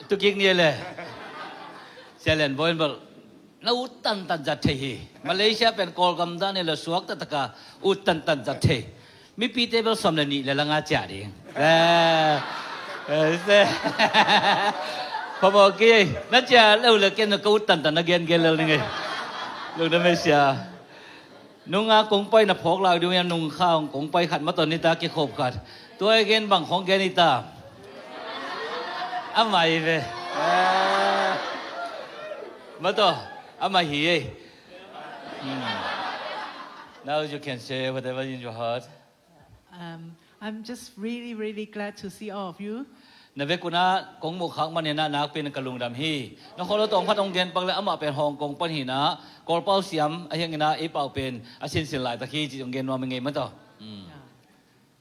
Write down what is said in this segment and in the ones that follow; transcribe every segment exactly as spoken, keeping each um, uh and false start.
Tukik ni le. Sia Lian Bawi in bel na ut tantan zat thei hi. Malaysia pen Kawlgam dan hi le suak taktak a ut tantan zat thei. Mipite bel sawm le nih le la nga ciah ding. Eh, eh, se. Phamawh kei, na ciah lo le ken ka ut tantan na gen gen lel ning ei. Lungdam ei sia. Nunga kong pai na phawk lai ding uh hiam, nung kha hong kong pai khat maw, tawh nita kikhop khat. Tua i gen bang khong gen i ta. Amah hi ve. Ah. Maw tawh, amah hi ei. Hmm. Now you can say whatever in your heart. Um, I'm just really, really glad to see all of you. Na vekun ah kong muh khak manin ah nakpi in ka lungdam hi. Na kholo tawng khat hong gen pak le amah pen Hong Kong pan hi in ah, Kawlpau siam a hi hangin ah ei pau pen a sinsin laitak hi ci hong gen nuam hi ngei maw tawh. Hmm. Yeah.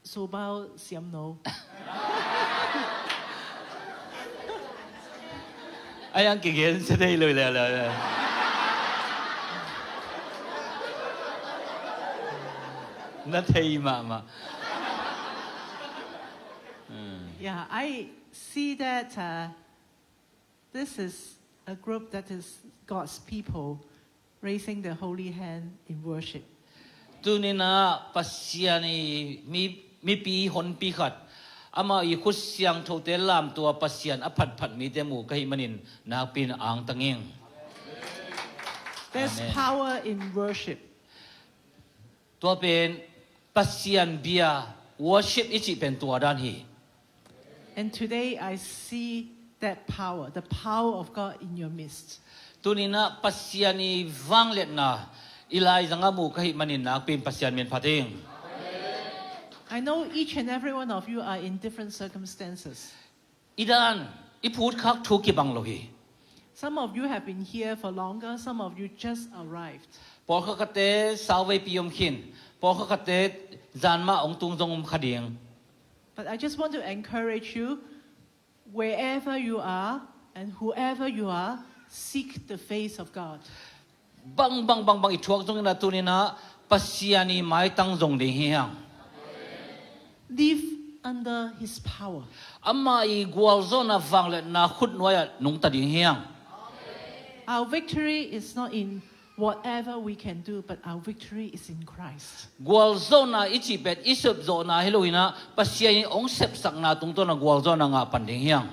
Sobau siam no. Ai ang kigen sa thei lo le le. Na thei mahmah. Hmm. Yeah, I see that, uh, this is a group that is God's people raising the holy hand in worship. Tunin ah Pasian i mi, mipi honpi khat, amah i khut siangthote lamtua Pasian a phatphat mite mu ka hih manin nakpi in angtang ing. There's Amen. Power in worship. Tua pen Pasian bia, worship i cih pen tua dan hi. And today I see that power, the power of God in your midst. Tunin ah Pasian i vangliatna i laizang ah mu ka hih manin nakpi in Pasian min phat ing. I know each and every one of you are in different circumstances. I dan, i phutkhak thu kibang lo hi. Some of you have been here for longer, some of you just arrived. Pawlkhat khatte sauveipi om khin, pawlkhat khatte zan mah hong tung zong om kha ding. But I just want to encourage you, wherever you are and whoever you are, seek the face of God. Bang, bang, bang, bang i thuak zongin ah tunin ah Pasian i maitang zong ding hi hang. Live under his power. Amah i gualzawhna vangliatna khutnuai ah nungta ding hi hang. Our victory is not in whatever we can do, but our victory is in Christ. Gualzawhna i cih pen i sepzawhna hi lo in ah Pasian in hong sepsakna tungtawn ah gualzawhna ngah pan ding hi hang.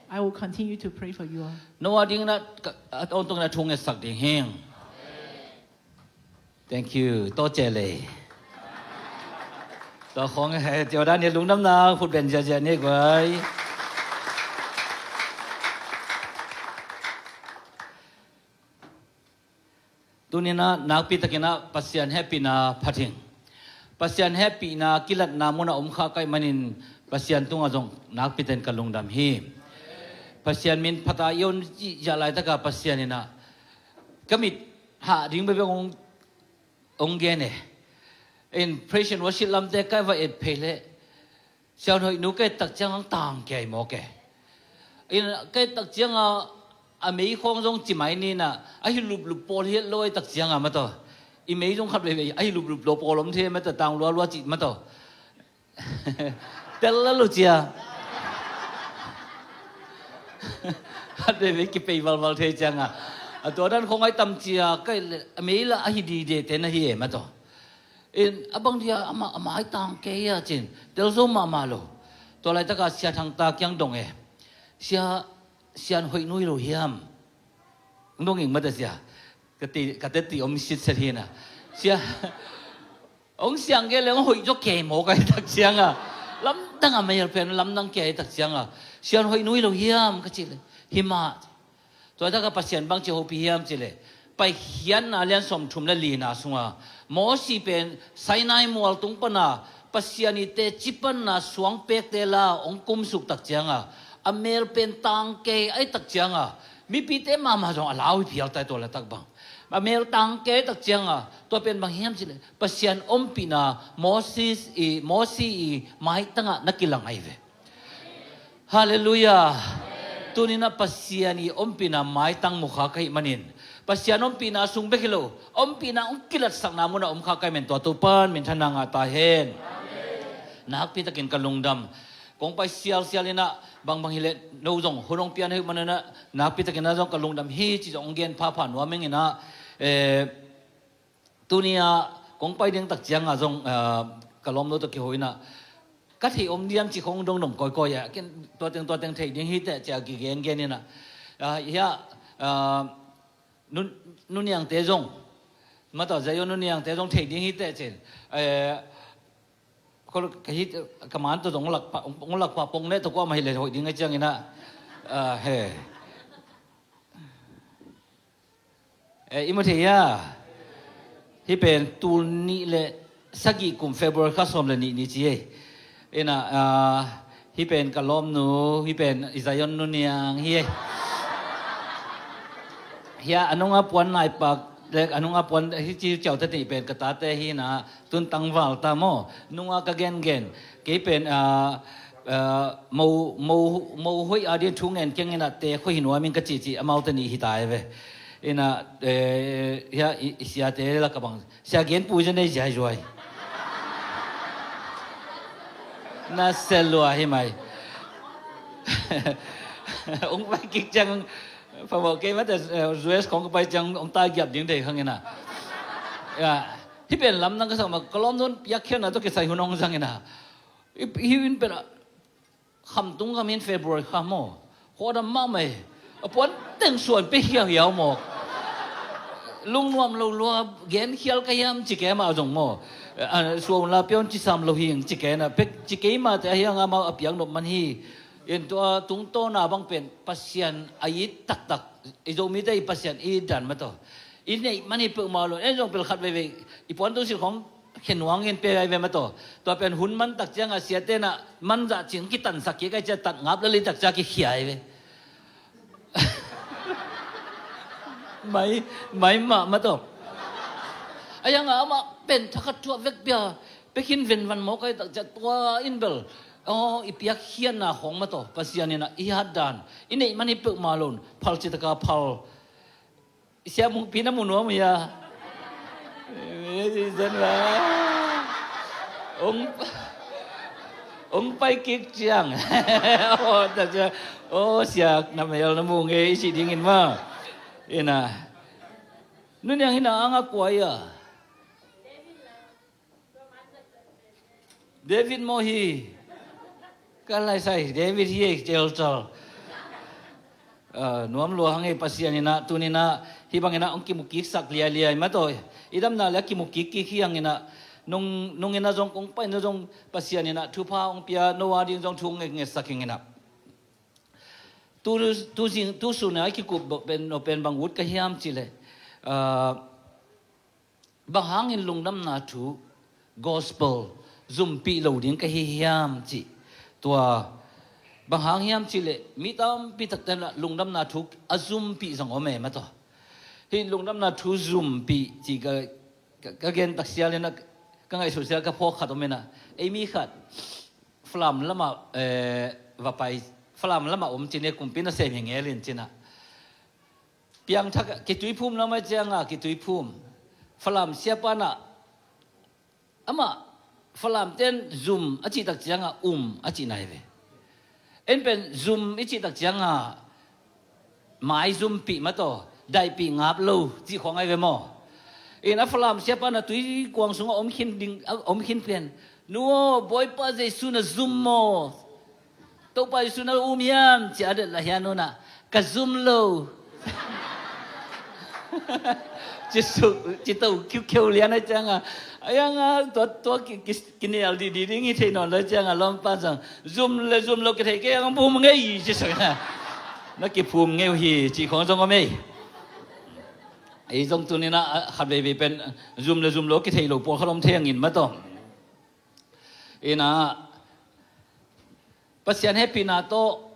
I will continue to pray for you all. No a dingin ah ka, a, a, a thu ngetsak ding hi hang. Thank you. Tawh cia lei. Tawh khong he, cia dan ni lungdamna khut ben ziazia ni guai. Tunin ah nakpi takin ah Pasian hehpihna phat ing. Pasian hehpihna kilatna munah om kha ka hih manin Pasian tungah zong nakpi takin ka lungdam hi. Pasian min phat a i om ziahziah laitak a Pasian in ah ka mit hah ding bekbek hong, hong gen e. In praise and worship lamte ka va et phei leh Sian Hoih nu ka et tak ciang hong tang kei mawk e. In ka et tak ciang a, a mei khawng zong ci mai ni in ah, a hi luplup pawl hi et lo a et tak ciang a maw tawh. I mei zong khat veivei a hi luplup lo pawl om thei maw tawh, tang lualua cih maw tawh. Tel la lo cia. Khat veivei kipei valval thei ciang a, a tua dan khawng a i tam cia, ka et leh a mei lah a hi dide te na hi e maw tawh. In a bang dia amah, a maitang kei a cin, tel zo mahmah lo. Tua laitak a Sia Thang Ta kiang dong e. Sia, Sian Hoih nu hi lo hiam? Dong ing maw tawh sia. Ka ti, ka teti om sitset hi in ah. Sia, hong siang kei leh hong hoih zaw kei mawk a hi tak ciang a. Lamdang a mei a pen lamdang kei a hi tak ciang a. Sian Hoih nu hi lo hiam ka cih leh, hi mah. Tua tak a Pasian bang ci hopih hiam cih leh, Paikhiatna lian sawmthum le lina sungah Mosi pen Sinai mual tung pana Pasian i teci panna suang pekte la hong kumsuk tak ciang a, a mel pen tang kei a hi tak ciang a, mipite mahmah zong a lau hi phial ta hi tua laitak bang. A mel tang kei a hi tak ciang a, tua pen bang hiam cih leh Pasian ompihna Moses i, Mosi i maitang ah na kilang ahi ve. Halleluiah. Tunin ah Pasian i ompihna maitang mu kha ka hih manin, Pasian ompihna sung bek hi lo, ompihna hong kilatsakna munah om kha ka hih manin tua Topa'n minthanna ngah ta hen. Nakpi takin ka lungdam. kong pai sialsial inah, bangbang hileh no zong hun hong pian ahih manunah, nakpitakinah zong ka lungdam hi ci zong hong gen phapha nuam ing inah, eh, tuni-ah kong pai ding tak ciangah zong, ah, ka lawmno tawh kiho inah, ka thei om diam ci khong dongdong kawikawi ah, ken tuateng tuateng thei ding hiteh ci-a kigengen inah, ah, hiah, ah, nu, nu Niangte zong, mataw, Zion nu Niangte zong thei ding hiteh cin, eh, ka hih, ka man tawh zong hong lak pah, hong lak pah pong leh tawh kuamah hileh hoih ding a ciang inah, ah, he. Eh, i mu thei hia? Hih pen tul nih le sagih kum February kha sawm le nih ni ci ei. Inah, ah, hih pen ka lawmnu, hih pen i Zion nu Niang hi ei. Hiah a nungah puan naipak le a nungah puan hih ci ciaute nih pen ka tate hi inah, tun tangval ta maw. Nungah ka gengen. Kei pen, ah, ah, mo, mo, mo hoih a ding thu ngen keng inah te khua hi nuam ing ka cihcih amaute nih hi ta ei ve. Inah, eh, hiah i, i siate lakah bang sia genpui zia nei ziaizuai. Na sia lua hi mai. Hong pai kik ciang phamawh kei mate, eh, U S khong ka pai ciang hong taigiap ding thei khang inah. Ya, hih pen lamdang ka sak mah, ka lawmnu'n piakkhiatna tawh kisai hun hong zang inah. Hih, hih in pen ah khamtung kha min February kha maw. Khuadam mahmah e. A puan teng suan pia hiauhiau maw. Lungnuam lo lua, genkhial ka hiam ci kei mah zong maw. A, suan la pia un ci sam lo hi ing ci kei na. Pek ci kei mah te a hiang amau a piak nop man hi. In tua tungtawna bang pen Pasian a it taktak. I Zomite i Pasian i it dan mah tawh. I neih man hi peuhmah lo. En zong pel khat veivei. I puan tungsil khong khenuang in pia ai ve mah tawh. Tua pen hun man tak ciangah siate na man zah cin kitansak kik ai ciah tat ngap lali tak ciah kikhia ai ve. Mai, mai mah mah tawh. A hiangah amah pen thakhat thuah vek pia. Pia khin venvan mawk ai tak ciah tua in bel. Aw, i piakkhiatna khawng mah tawh. Pasian inah i hat dan. I neih man hi peuhmah lo. Phal citaka phal. Sia mungpi na mu nuam uh hia? Ong, ong pai kik ciang. Oh, ta ciang. Oh, sia na mel na mu ngei i ci dingin mah. Ina. Nu Niang hina anga kua ia. David maw hi. Ka lai sai David hi ei, celcal. Ah, nuam lua hang ei Pasian inah, tuni inah, hih bang inah hong kimu kiksak liailiai mah tawh. I damna le a kimu kikkik hi hang inah, nung, nung inah zong kong pai inah zong Pasian inah thupha hong pia, Noah ding zong thu hong ngetngetsak hi ing inah. Tu, tu zing, tu sun a i kikup pen, no pen bang ut ka hiam cih leh. Ah, Bang hangin lungdamna thu, gospel, zumpih lo ding ka hi hiam cih. Tua, bang hang hiam cih leh, mi tampi takte lah lungdamna thu a zumpih zong om e mah tawh. Hih lungdamna thu zumpih cih ka, ka, ka gen tak sial inah, ka ngaihsut sial ka phawk khat om inah. Ei mi khat, Falam lamah, eh, va pai, Falam lamah om cin e, kumpi nasem hi ngel in cinah. Piangthak ah kituiphum lam ai cianga kituiphum. Falam siapa nah amah Falam ten zum a cihtak cianga um a cih nai ve. En pen zum i cihtak cianga mai zumpih mah tawh daihpih ngap lo cih khawng ai ve maw? In a Falam siapa nah tuikuang sungah om khin ding, a om khin pen, nu aw, Bawipa Jesu na zum maw? Topa Jesu na um hiam? Ci a det lah hian nunah ka zum lo. Ci suk, ci to khiukheu lian a cianga. A yanga tua, tua ki, ki, kinial didi ding hi thei nawn lo cianga lawmpa zong zum le zum lo kithei kei ang phum ngei ci suk. Na kiphum ngei uh hi ci khong zong om ei. Ei zong tunina khat veivei pen zum le zum lo kithei lo pawl khat om thei angin mah tawh. Ina Pasian hehpihna tawh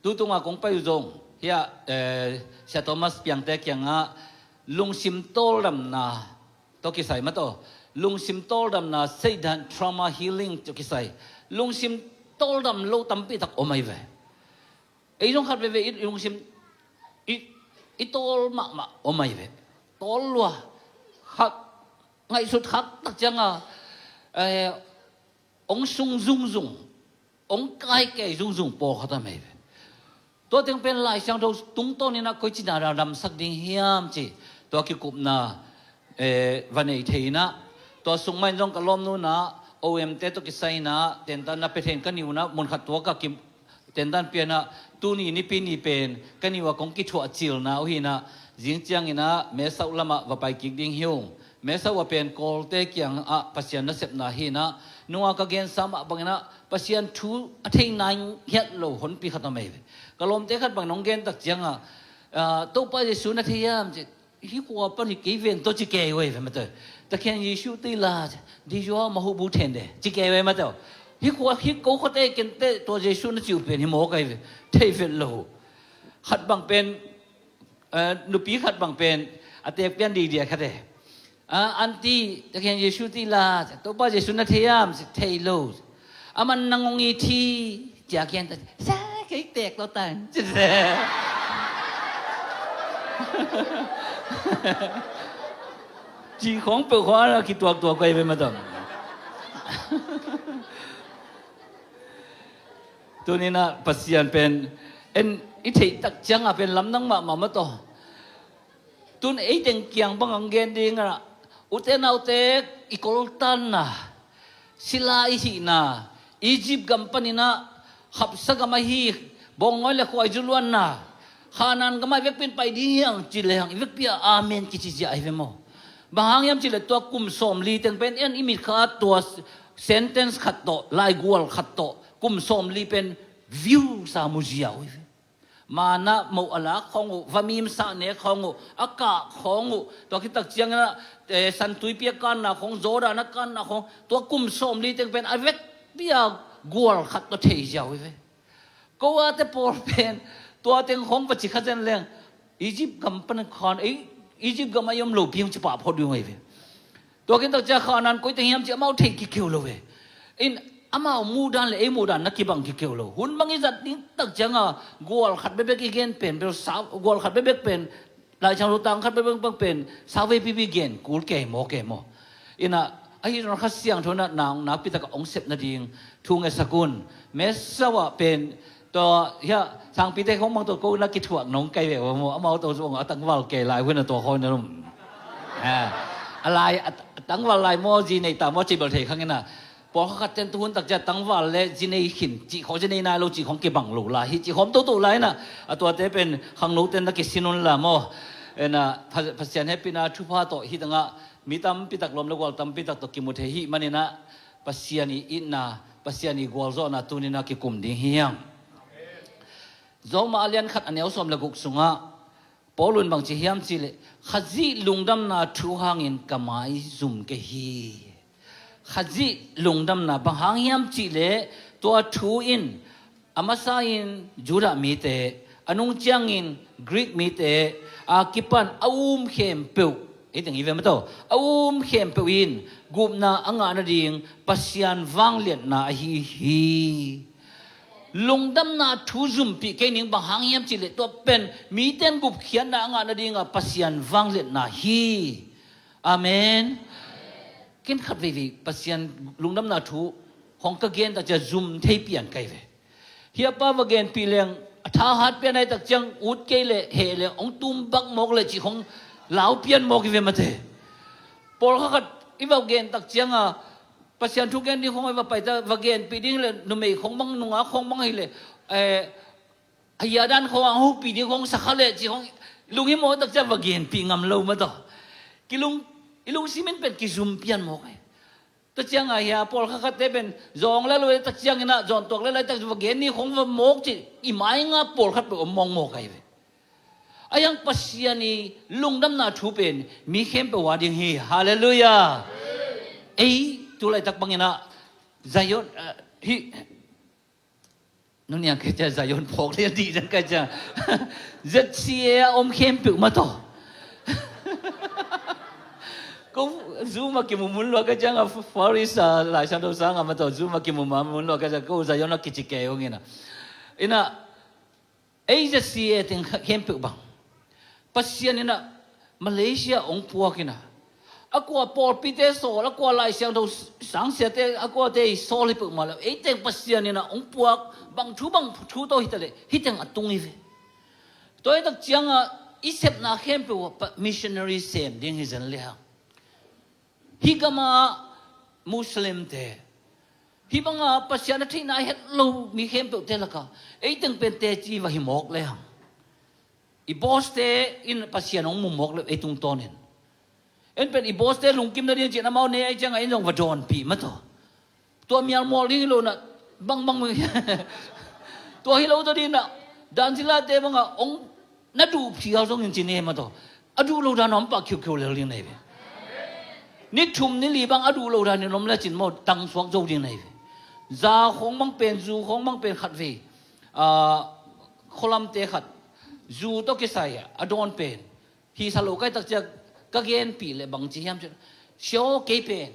tu tunga kong pai uh zong hiah, eh, Sia Thomas Piangte kiangah lungsim tawldamna tawh kisai mah tawh, lungsim tawldamna, Satan trauma healing tawh kisai, lungsim tawldam lo tampi tak om ai ve. Ei zong khat veve i lungsim i, i tawl mahmah om ai ve. Tawl lua khak, ngaihsut khak tak cianga, eh, ong sung zungzung. hong kaikei zungzung pawlkhat a mei ve. Tua teng pen Lai Siangtho tungtawn inah koici na damsak ding hiam ci, tua kikupna, eh, va nei thei inah. Tua sung mah in zong ka lawmnu inah O M te tawh kisai inah tentan na pia thei in ka niu inah munkhat tuak a ki, tentan pia inah tuni nipi ni pen ka niu a kong kithuah cilna uh hi inah, zing ciang inah Mesauh lamah va pai kik ding hi ung. Mesauh a pen Kawlte kiangah Pasian nasepna hi inah, nunga ka gensa mah bang inah Pasian thu a thei nai ngiat lo honpi khat a mei ve. Ka lawmte khat bang in hong gen tak ciangah, ah, Topa Jesu na thei hiam ci, hih khua pan hi kei ven tawh ci kei uh hi ve mate. Takhian Jesu tila ci, di zua ma hu bu then de ci kei uh hi mate. Hih khua, hih ko khuate kente tua Jesu na ci uh pen hi mawk ahi ve. Thei vet lo. Khat bang pen, eh, nupi khat bang pen a teek pian didia khat e. Ah, aunty, takhian Jesu tila, Topa Jesu na thei hiam ci, thei lo. A man nang hong it hi, cia kian ta, sa kei teek lo tan. Ci khawng peuh khawng a kituaktuak kei ve mate. Tuni inah Pasian pen en i theih tak ciangah pen lamdang mahmah mate. Tun ei teng kiang bang hong gen ding a, ute naute, i koltanna, sila i hihna, Egypt gam pan inah khapsa gam ahi, bawngnawi le khuaizu luanna, Khanaan gam ah i vekpi in pai ding hiang ci lehang i vekpi ah amen kici ziah ahi ve maw? Bang hang hiam cih leh tua kum sawmli teng pen en i mitkha tua sentence khat tawh, laigual khat tawh kum sawmli pen view sa mu ziau hi ve. Manna moh a lak khawng uh, vamim sah nek khawng uh, a kah khawng uh, tua khit tak ciangin ah, eh, santuipi a kanna khawng, Jordan a kanna khawng, tua kum sawmli teng pen a vekpi a gual khat tawh thei ziau hi ve. Ko a te pawl pen tua teng khawng va ci kha zen leng, Egypt gam pan khan, ei, Egypt gam ah i om lopi hong ci pah phot ding uh hi ve. Tua khit tak ciang Khanaan koi teng hiam ci amau thei kikeu lo ve. In amau muhdan le ei muhdan na kibang kikeu lo. Hun bang i zat ding tak cianga gual khat bekbek i gen pen bel sau, gual khat bekbek pen, Lai Siangtho tang khat bekbek pen sau veipi pi gen kul kei maw, kei maw? Inah ahi zong Kha Siangtho inah nang nakpi takah hong sep nading thu ngetsak un. Messau ah pen tua, hia, sangpite khong bang tua ko na kithuak nong kai ve ua maw, amau tua zong a tangval kei lai hun a tua khong na lum. A, a lai, a, a tangval lai maw, zi nei ta maw, ci bel thei khang inah. Pawlkhat ten tu hun tak ciang tangval le zi nei khin, ci khong zi nei nai lo, ci khong kibang lo lai hi, ci khong toto lai inah. A tuate pen khangno ten na kisin un la maw. Inah, Pha-, Pasian hehpihna thupha tawh hi tangah, mi tampi tak lawm le gual tampi tak tawh kimu thei hi man inah, Pasian i itna, Pasian i gualzawhna tuni inah kikum ding hi hiang. Roma a lian khat a neu sawm le guk sungah Paul in bang ci hiam cih leh, Khazih lungdamna thu hangin ka mai zum kei hi. Khazih lungdamna bang hang hiam cih leh, tua thu in a masa in Judah mite, a nung ciangin Greek mite a kipan a um khempeuh, ei teng hi ve maw taw, a um khempeuh in gupna a ngah nading Pasian vangliatna ahi hi. Lungdamna thu zumpih kei ning, bang hang hiam cih leh tua pen mite in gupkhiatna a ngah nadinga Pasian vangliatna hi. Amen. Ken khat veivei Pasian lungdamna thu hong ka gen tak ciang zum thei pian kei ve. Hia pa va genpih leng a thahat pian ai tak ciang ut kei leh heh leh hong tum bak mawk leh cih hong lau pian mawk hi ve mate. Pawlkhat khat i va gen tak cianga Pasian thu gen ding khong i va pai ta, va genpih ding le numei khong bang, nungak khong bang hi le, eh, a hia dan khong ang hopih ding khong sakha le cih khong lunghimawh tak ciang va genpih ngam lo maw taw. Kilung, i lungsim in pen kizum pian mawk ai. Tua cianga hia pawlkhat khatte pen zawng le lo le tak ciang inah zawn tuak le lai tak va gen ni khong va mawk cih i mai nga pawlkhat pen om mawkmawk ai ve. A hiang Pasian i lungdamna thu pen mi khempeuh a ding hi. Halleluiah. Ei, tu laitak bang inah Zion, eh, hi, nuniang kei cia Zion phawk lian dih zan kei cia Z C A a om khempeuh maw taw. Ko Zoom a kimu mun lua kei cianga Far East a Lai Siangtho sanga maw taw, Zoom a kimu ma mun lua kei cia ko Zion a kici kei ung inah. Inah, ei Z C A teng khempeuh bang Pasian inah Malaysia hong puak inah, A kua pawlpite sawl, a kua Lai Siangtho sangsiate, a kuate i sawl hi peuhmah lo. Ei teng Pasian in ah hong puak, bang thu bang thu tawh hi ta leh, hi teng a tung hi ve. Tua hi tak ciangah i sepna khempeuh ah pa-, missionary sem ding hi zen le hang. Hih gama Muslimte, hih banga Pasian a theihna a het lo mi khempeuhte lakah ei teng pen teci va hi mawk le hang. I bawste in Pasian hong mu mawk le ei tungtawnin. En pen i bawste lungkim nading cian amau ne ai ciangah in zong va dawnpih mataw. Tua mialmual ding hi lo na, bangbang tua hi lo ta ding na, dancilate bangah hong na duh phial zongin ci ne mataw. A duh lo dan a om pah khiukhiu lel ding na hi ve. Ni thum ni li bang a duh lo danin om le cin maw, tangsuak zo ding na hi ve. Za khawng bang pen, zu khawng bang pen khat vei, ah, khualamte khat zu tawh kisai a dawn pen hi sa lo kai tak ciang ka genpih le bang ci hiam cin, siaw kei pen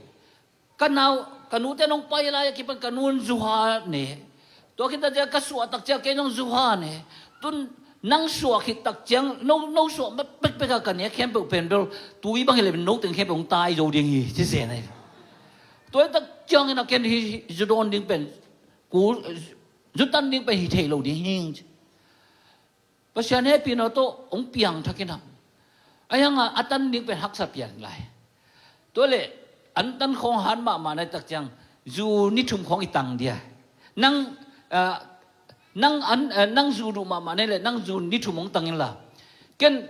ka nau, ka nute nong pai lai a kipan ka nun zuha ne. Tua khit tak ciang ka suah tak ciang kei nong zuha ne. Tun nang suah khit tak ciang no, no suah ma pekpek a ka nek khempeuh pen bel tui bang hi le no teng khempeuh hong tai zo ding hi ci se na hi. Tua hi tak ciangin a ken hi, hi zu dawn ding pen, ku, zu tan ding pen hi thei lo ding hi. Pasian hehpihna tawh hong piangthak in ah, a hiangah a tan ding pen haksa pian lai. Tua leh an tan khawng hat mahmah na hi tak ciang zu ni thum khawng i tang dia. Nang, ah, nang an, ah, nang zu duh mahmah na hi leh nang zu ni thum hong tang inla, ken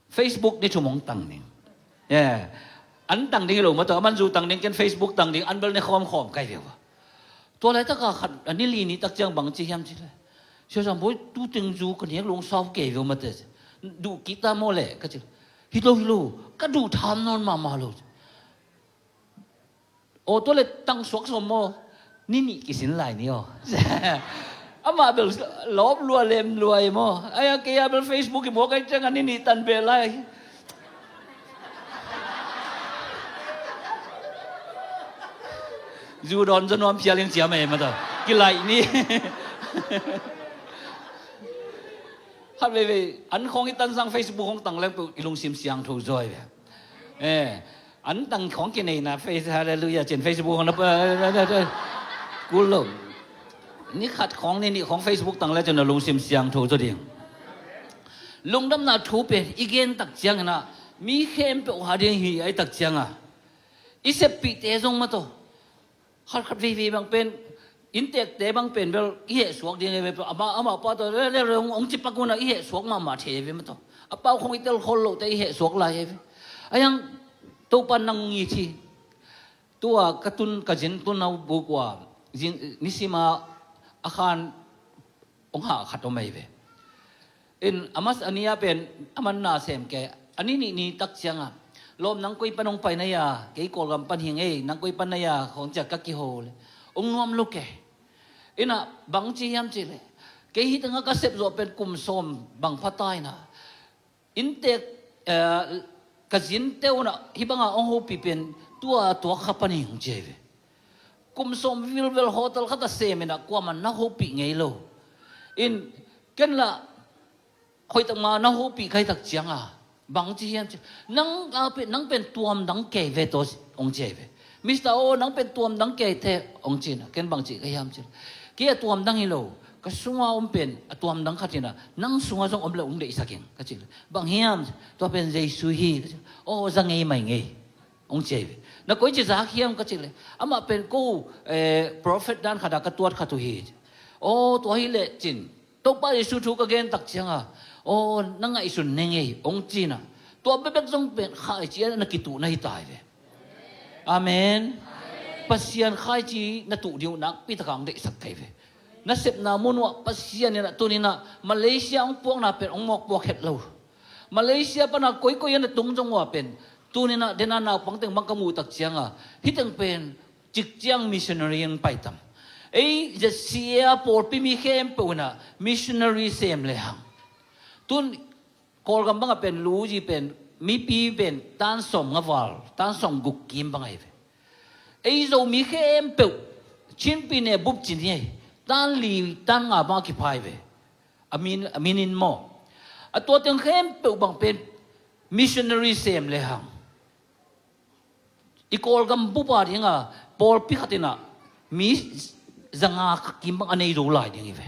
Facebook ni thum hong tang ding. Yeah. An tang ding hi lo mataw, a man zu tang ding, ken Facebook tang ding, an bel ne khawmkhawm kai ve ua. Tua laitaka khat a ni li ni tak ciang bang ci hiam ci le, Sia Zam Bawi, tu teng zu ka nek lo hong sau kei ve ua mate. Duh kik ta maw le ka ci. Hi lo, hi lo, ka duh tham nawn mahmah lo. Aw, tua le tangsuak sawm maw? Ni nih kisin lai ni aw. Amah bel lawp lua lem lua hi maw? Ai a kei a bel Facebook i muak ai ciang a ni nih tan beh lai. Zu dawn zaw nuam phial in ciam ei mataw. Kilaih ni. Khat veivei an khawng i tan sang Facebook khawng tang leng peuh i lungsim siangtho zaw hi ve. Eh, an tang khawng kineina Face, Hallelujah cin Facebook khawng na pa, kul lo. Ni khat khawng ni nih khawng Facebook tang le cin na lungsim siangtho zaw ding. Lungdamna thu pen i gen tak ciangin ah mi khempeuh ha ding hi ai tak ciangah i seppihte zong mataw. Khat khat veivei bang pen, inntekte bang pen bel i hehsuak ding hi ve, amah, amah pa tawh le, le, le, hong, hong cipak unah i hehsuak mahmah thei hi ve mataw. A pau khong i tel khol lohte i hehsuak lai hi ve. A hiang Topa nang ngit hi. Tua ka tun, ka zin tun a buk ua, zin, nisima a khan hong hah khat om ahi ve. In a mas a ni a pen a man na sem kei a ni nih ni tak ciangah, lawm nang koi pan hong pai na hia, kei Kawlgam pan hi ngei, nang koi pan na hia khawng ciah ka kiho le hong nuam lo kei. Innah bang ci hiam cih le, kei hi tengah ka sep zawh pen kum sawm bang pha ta innah, inntek, eh, ka zinte unah hih banga hong hopih pen tua tuak kha pan hi hong ci ahi ve. Kum sawm vilvel hotel khat a sem innah kuamah na hopih ngei lo. In ken lah hoihtak ma na hopih kha hi tak cianga bang ci hiam ci, nang a pen, nang pen tuam dang kei ve tawh hong ci ahi ve. Mister aw, nang pen tuam dang kei the hong ci innah ken bang ci ka hiam ci, kei a tuam dang hi lo, ka sunga om pen a tuam dang khat innah nang sunga zong om le hong deihsak ing ka ci. Bang hiam? Tua pen Jesu hi ka ci. Aw, za ngei mai ngei. Hong ci ahi ve. Na koici zak hiam ka cih leh, amah pen ko, eh, prophet dan khata ka tuat khat uh hi. Aw, tua hi leh cin, Topa Jesu thu ka gen tak cianga, aw, na ngaihsun ne ngei hong cina. Tua bekbek zong pen khaici a na kituh na hi ta hi ve. Amen. Pasian khaici na tuh ding uh nakpi taka hong deihsak ka hi ve. Na sepna mun uh ah Pasian in ah tuni-in ah Malaysia hong puakna pen hong mawkpuak het lo. Malaysia pana koikoi a na tung zong uh ah pen tuni-in ah dena naupang teng bang ka muh tak cianga hih teng pen cikciang missionary hong pai tam. Ei Z C A a pawlpi mi khempeuh in ah missionary sem le hang. Tun Kawlgam bangah pen lu zi pen mipi pen tan sawm nga val, tan sawm guk kim bang ahi ve. Ei Zomi khempeuh Chinpi ne bup cin hi, tan li tan nga bang a kipha hi ve. A min, a minin maw? A tua teng khempeuh bang pen missionary sem le hang. I Kawlgam bup a ding a, pawlpi khat in ah mi zanga kim bang a nei zo lai ding hi ve.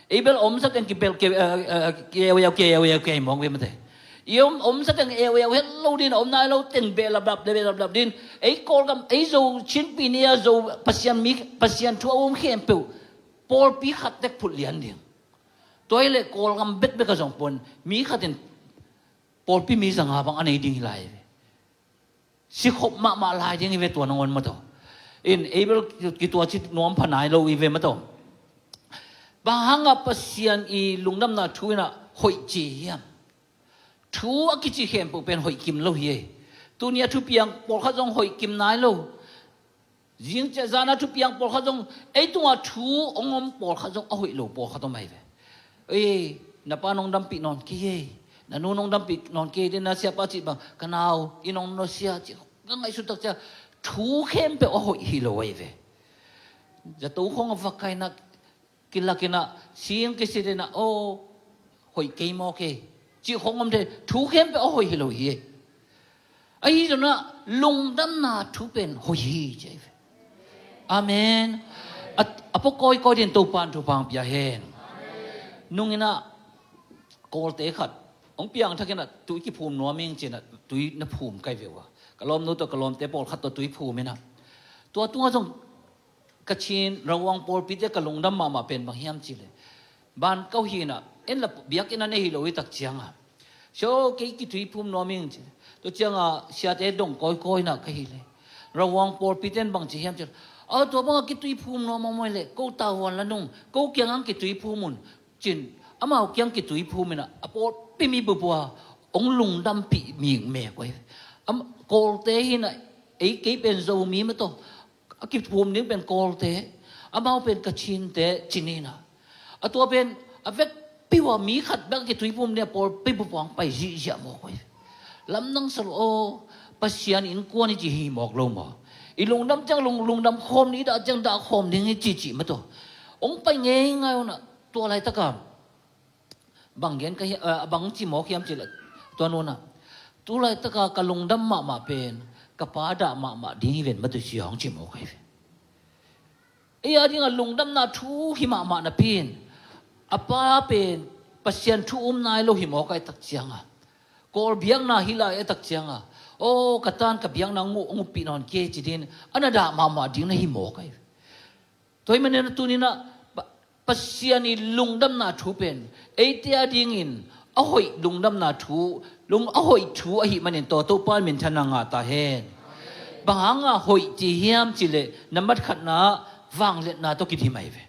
Ei bel a omsa teng kipel ke, eh, eh, keuyau, keuyau, keuyau mawk ve mate. I om, omsa teng euyau het lo din, a om nai lo teng behlaplap, behlaplap din. Ei Kawlgam, ei Zo chinpi ni a Zo Pasian mi, Pasian thu a um khempeuh pawlpi khat tek phut lian ding. Tua hi leh Kawlgam bekbek a zong pon mi khat in pawlpi mi zanga bang a nei ding hi lai ve. Sikhop mahmah lai ding hi ve tua nangawn mataw. In ei bel kituaci nuam pha nai lo hi ve mataw. Bang hanga Pasian i lungdamna thu in ah hoih ci hiam? Thu a kici khempeuh pen hoih kim lo hi ei. Tuni a thupiang pawlkhat zong hoih kim nai lo. Zing ciah zana thupiang pawlkhat zong ei tunga thu hong om pawlkhat zong a hoih lo pawlkhat om ahi ve. Ei, na pa nong dampih nawn kei ei. Na nu nong dampih nawn kei ei. Dena siapa cih bang ka nau i nong nusia cih ka ngaihsut tak ciah thu khempeuh a hoih hi lo ahi ve. Zato khong a va kaina kilakin ah sing kisit in ah aw hoih kei maw kei cih khong om thei thu khempeuh a hoih hi lo hi. Ahi zongin ah lungdamna thu pen hoih hi ci ahi ve. Amen. A, a pua kawikawi din Topan thupha pia hen. Nungin ah Kawlte khat hong piangthak in ah tui kiphum nuam ing ci in ah tui na phum kai ve uh a. Ka lawmnu tawh ka lawmte pawlkhat tawh tui phum in ah tua tungah zong Kachin Ravguang pawlpite ka lungdam mahmah pen bang hiam cih leh ban kau hi in ah en la biakinn a nei hi lo hi tak cianga. So kei kituiphum nuam ing cih leh tua cianga siate dong kawikawi in ah ka hi leh Ravguang pawlpite in bang ci hiam cih leh a tua banga kituiphum nuam a muai leh ko tavuan la nung ko kiangah kituiphum un cin amau kiang kituiphum in ah a pawlpi mi bupua hong lungdampih mi mek uh ahi. Kawlte hi in ah ei kei pen Zomi mataw a kiphum ding pen Kawlte, amau pen Kachinte ci ni in ah. A tua pen a vekpi uh a mi khat bek a kituiphum ding a pawlpi bup hong pai zihziah mawk uh hi. Lamdang sa lo aw, Pasian innkuan i ci hi mawk lo maw? I lungdam ciang lung, lungdam khawm ni, i dah ciang dah khawm ding hi cihcih mataw. Hong pai ngeingai un ah tua laitaka bang gen ka hi, eh, bang ci mawk hiam cih leh tua nunah tu laitaka ka lungdam mahmah pen ka pa dah mahmah ding hi ven mataw ci hong ci mawk ahi ve. Ei a dingah lungdamna thu hi mahmah napi in a pa pen Pasian thu um nai lo hi mawk ahi tak cianga Kawl biakna hi lai ahi tak cianga aw ka tan ka biakna nguh, nguhpih nawn kei ci din a na dah mahmah ding na hi mawk ahi ve. Tua hi manin a tuni in ah Pa-, Pasian i lungdamna thu pen eite a dingin a hoih lungdamna thu, lung a hoih thu ahi manin tua Topa in minthanna ngah ta hen. Bang hanga hoih ci hiam cih leh nambat khatna vangliatna tawh kidim ahi ve.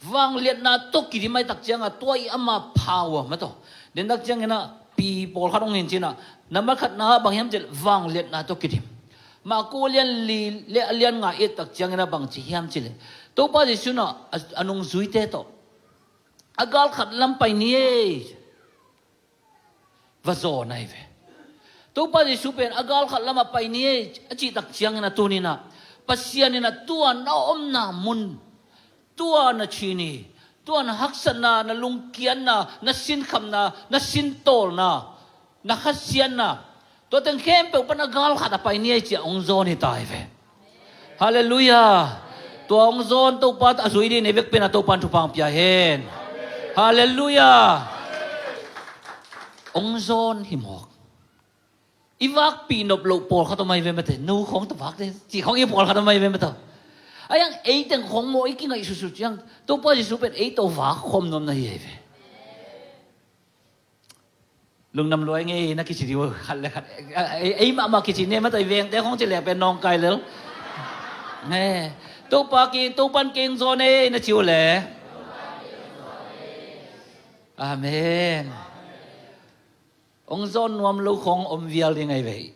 Vangliatna tawh kidim ahi tak cianga tua i ama power mataw. Den tak ciangin ah pi pawlkhat hong hin ci in ah nambat khatna bang hiam cih leh vangliatna tawh kidim. Marku a lian li le a lian nga et tak ciangin ah bang ci hiam cih leh Topa Jesu in ah a, a nungzuite tawh a galkhat lam pai ni ei. Va zawn ahi ve. Topa Jesu pen a galkhat lamah pai ni ei a cih tak ciangin a tuni in ah Pasian in ah tua na omna mun, tua na chin hi, tua na haksatna, na lungkiatna, na sinkhamna, na sintawlna, na khasiatna, tua teng khempeuh pan a galkhat a pai ni ei ci a hong zawn hi ta hi ve. Halleluiah. Tua hong zawn Topa a zui ding nei vek pen a Topa in thupha pia hen. Halleluiah. Hong zawn hi mawk. I vakpih nop loh pawlkhat om ahi ve mate. Nu khawng tawh vak te ci khawng i pawlkhat om ahi ve mate. Ahi hang ei teng khawng maw i kingaihsutsut ciang Topa Jesu pen ei tawh vak khawm nuam na hi ahi ve. Lungdam luai ngei na kici dih uh khat le khat. Ei, ei mahmah kici ne mataw, i vengte khong ci lek pen nawngkai lel. Topa kei, Topa in kei hong zawn ei na ci uh le. Amen. Hong zawn nuam lo khong om vial ding ahi ve.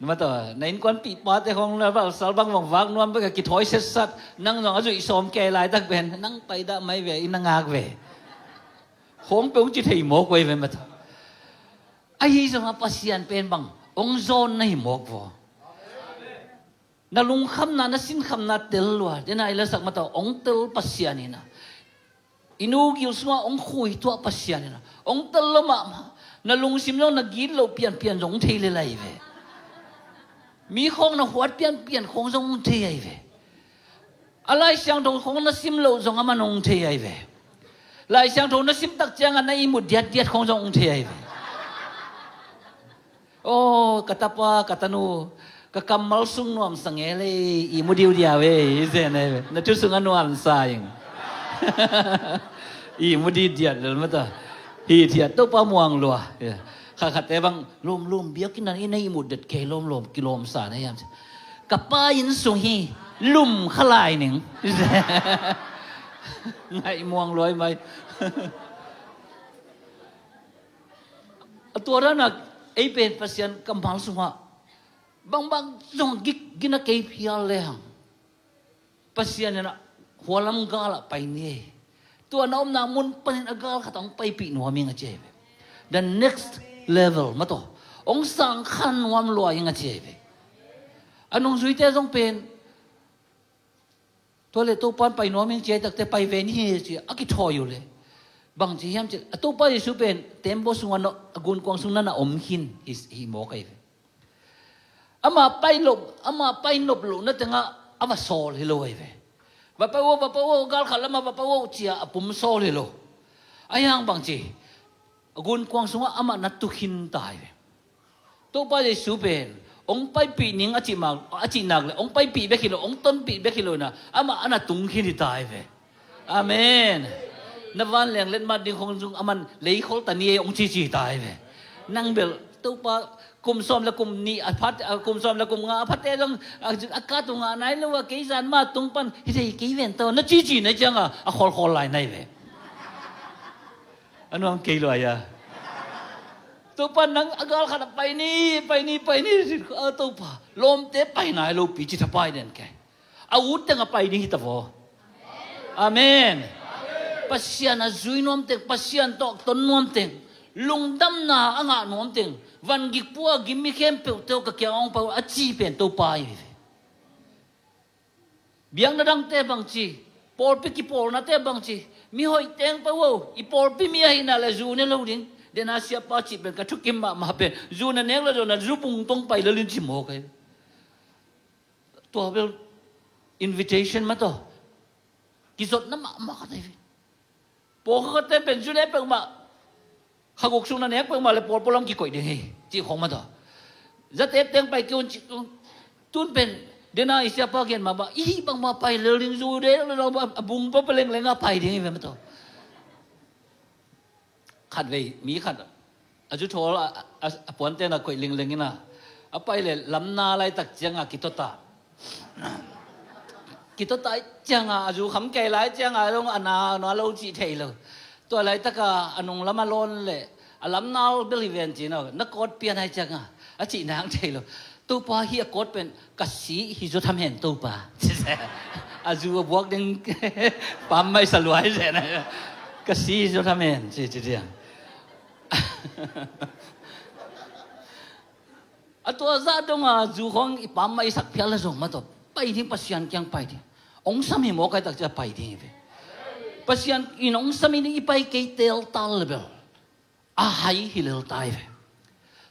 Mataw, na innkuanpihpate khong na valsal bangbang vak nuam bek a kithawi setsat, nang zong a zuih sawm kei laitak pen nang paidah mai ve, i na ngak ve. Khong peuh hong ci thei mawk uh ahi ve mataw. Ahi zongah Pasian pen bang hong zawn na hi mawk vaw. Na lungkhamna, na sinkhamna tel lua, dena i lasak mataw, hong tel Pasian in a. I nu gil sungah hong khuituah Pasian in a, hong tel lo mahmah. Na lungsim zong na gitloh pianpian zong hong thei lel ahi ve. Mi khawng na huat pianpian khawng zong hong thei ahi ve. A Lai Siangtho khawng na sim loh zong aman hong thei ahi ve. Lai Siangtho na sim tak ciangah na ihmut diatdiat khawng zong hong thei ahi ve. Aw, ka tapa, ka tanu, ka kammal sung nuamsa ngel ei, ihmu diudiau ei, i zen ei. Na thu sungah nuamsa ing. Ihmu didiat lel mata. Hi thiat Topa muang lua. Khatkhatte bang lawmlawm biakinn ah i na ihmut det kei lawmlawm, kilawmsa na hiam. Ka pa inn sung hi, lum kha lai ning. Ngaih muang luai mai. A tua danak ei pen Pasian kammal sungah bangbang zong gik gina kei phial lehang Pasian in a hualam gal ah pai ni ei. Tua na omna mun panin a gal khat hong paipih nuam ing a ci ahi ve. The next level mataw. Hong sang khan nuam lua ing a ci ahi ve. A nungzuite zong pen tua le Topa in pai nuam ing ci ahi takte pai ve ni hi ci a kithawi uh le. Bang ci hiam ci a Topa Jesu pen tembaw sungah a gunkuang sung na na om khin hi, hi mawk ahi ve. Ama pai lo, ama pai nop lohna tengah a va sawl hi lo ahi ve. Va pai uh, va pai uh, gal khat lamah va pai uh ci a a pum sawl hi lo. Ahi hang bang ci a gunkuang sungah amah na tu khin ta ahi ve. Topa Jesu pen hong paipih ning a cih mak, a cih nak le hong paipih bek hi lo, hong tonpih bek hi lo na amah a na tung khin hi ta ahi ve. Amen. Na vanleng letmat ding khong zung aman leikhol ta ni ei hong cici ta ahi ve. Nang bel Topa kum sawm le kum nih a phat, a kum sawm le kum nga a phatte zong a, a kat uh ngah nai lo a kei zan ma tung pan hi thei kei ven tawh na cici na ciangah a khawlkhawl lai na hi ve. A nuam kei luai a. Topa nang a gal khat a pai ni, pai ni, pai ni, a Topa lawmte pai nai lo pi ci thapai den kei. A ut teng a pai ding hi ta vaw. Amen. Pasian a zui nuam teng, Pasian tawh ton nuam teng, lungdamna a ngah nuam teng, van gik pua gim mi khempeuh teuh ka kiang hong pai uh a ci pen Topa hi ve. Biakna dangte bang ci, pawlpi kipawlnate bang ci, mi hoih teng pai uh, i pawlpi mi ahihna le zu ne lo ding. Dena siapa cih pen ka thukim mahmah pen, zu na nek le zong na zu bung tong pai lel in ci mawk ahi. Tua bel invitation mataw. Kizotna mahmah khat ahi ve. Pawlkhatte pen zu ne peuhmah, kha guk sung na nek peuhmah le pawl pualam kikoih ding hi cih khawng mataw. Zatep teng pai kei un cih tun pen dena i siapa gen mahmah, i bangmah pai lel ding zu de a bung pa pa lengleng a pai ding hi ve mataw. Khatvei mi khat a zu thawl a, a, a puante na koih lingleng ina a pai le lamna laitak cianga kitota. Kitota cianga a zu kham kei lai cianga zong a na, na lo cih thei lo. Tua laitaka a nung lama lawn le a lamna bel hi ven cina na kawt pian hai cianga a cih nang thei lo. Topa hi a kawt pen ka si hi zaw tham hen Topa. A zu a buak ding pam mai sa luai zen a. Ka si hi zaw tham hen ci ci diang. A tua zah donga zu khawng i pam mai sak phial a zong mataw. Pai ding Pasian kiang pai ding. Ong sam hi mawk ai tak cia pai ding hi ve. Pasian in ong sam hi ding i pai kei tel tal le bel. A hai hi lel tai ve.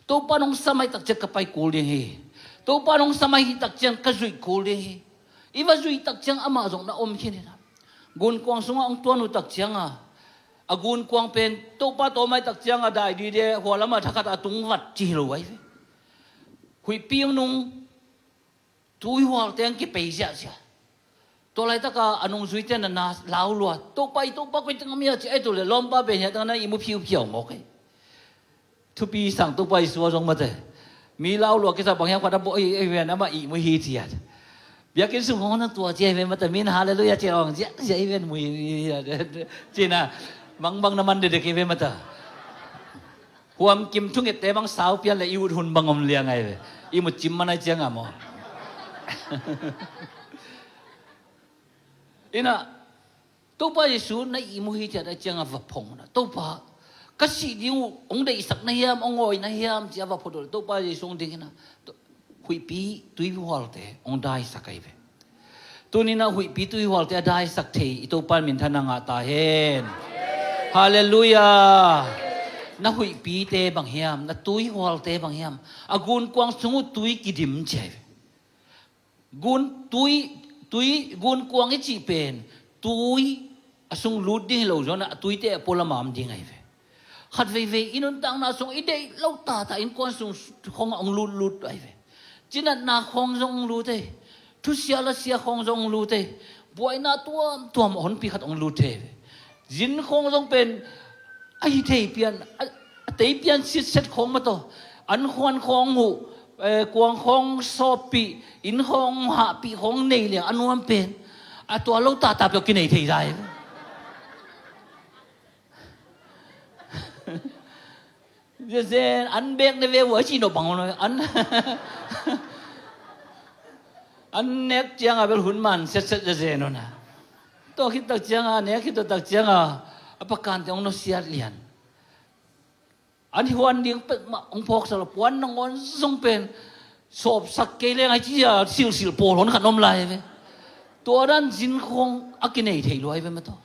Topa nong samai tak ciang ka pai kul ding hi. Topa nong samai hi tak ciang ka zuih kul ding hi. I va zuih tak ciang amah zong na om khin hi na. Gunkuang sungah ong tuan uh tak cianga a gunkuang pen Topa tawmai tak cianga dai dide hualama thakhat a tung vat ci hi lo ai ve. Huihpi ong nung tuihual teng kipei ziahziah. Tua laitaka a nungzuite na na lau lua. Topa i Topa koi teng a mi a ci ai tu le lawmpa pen hiatang na i mu phiuphiau mawk ai. Thupi sang Topa i sua zong mate. Mi lau lua kisa bang hiam khat a bo i ven ama i mu hi ciat. Biakin sung hong na tua ci ai ven mate min halleluia ci ong ziahziah i ven mu hi. Cina mangbang na man dedek i ven mate. Huam kim thungette bang sau pian le i ut hun bang om liang ai ve. I mut cim man ai cianga maw? Ina Topa Jesu na i mu hi tiat ai cianga va phong na Topa ka sih ding uh ong deihsak na hiam ong awi na hiam cia va phot uh le Topa Jesu ong ding ina huihpi tuihualte ong daisak ai ve. Tunina huihpi tuihualte a daisak thei i Topa in minthan a ngah ta hen. Halleluia. Na huihpite bang hiam, na tuihualte bang hiam, a gunkuang sung uh tui kidim ciai ve. Gun tui, tui, gun kuang i cih pen tui a sung lut ding hi lo zaw-in a tuite a pualam a om ding ahi ve. Khat veivei i nuntakna sung i deih lo tata innkuan sung khong a hong lutlut ahi ve. Cinatna khong zong hong lut ei. Thusia lasia khong zong hong lut ei. Buaina tuamtuam a honpi khat hong lut thei ve. Zin khong zong pen a hi thei pian, a, a tei pian sitset khong mah tawh. An khuan khong huh, eh, kuang khong sawppih, inn khong hahpih khong nei liang a nuam pen a tua lo tata peuh kinei thei zai. Zezen an bek ne ve uh a ci no bang un an, an nek cianga bel hun man setset zezen un a. Tua khit tak cianga nek khit tak cianga a pakante hong nusiat lian. An huan ding pek mah hong phawksak lo, puan nangawn zong pen sawpsak kei leng a ci a silsil pawl hon khat om lai ve. Tua dan zin khong a kinei thei lua hi ve mah tawh.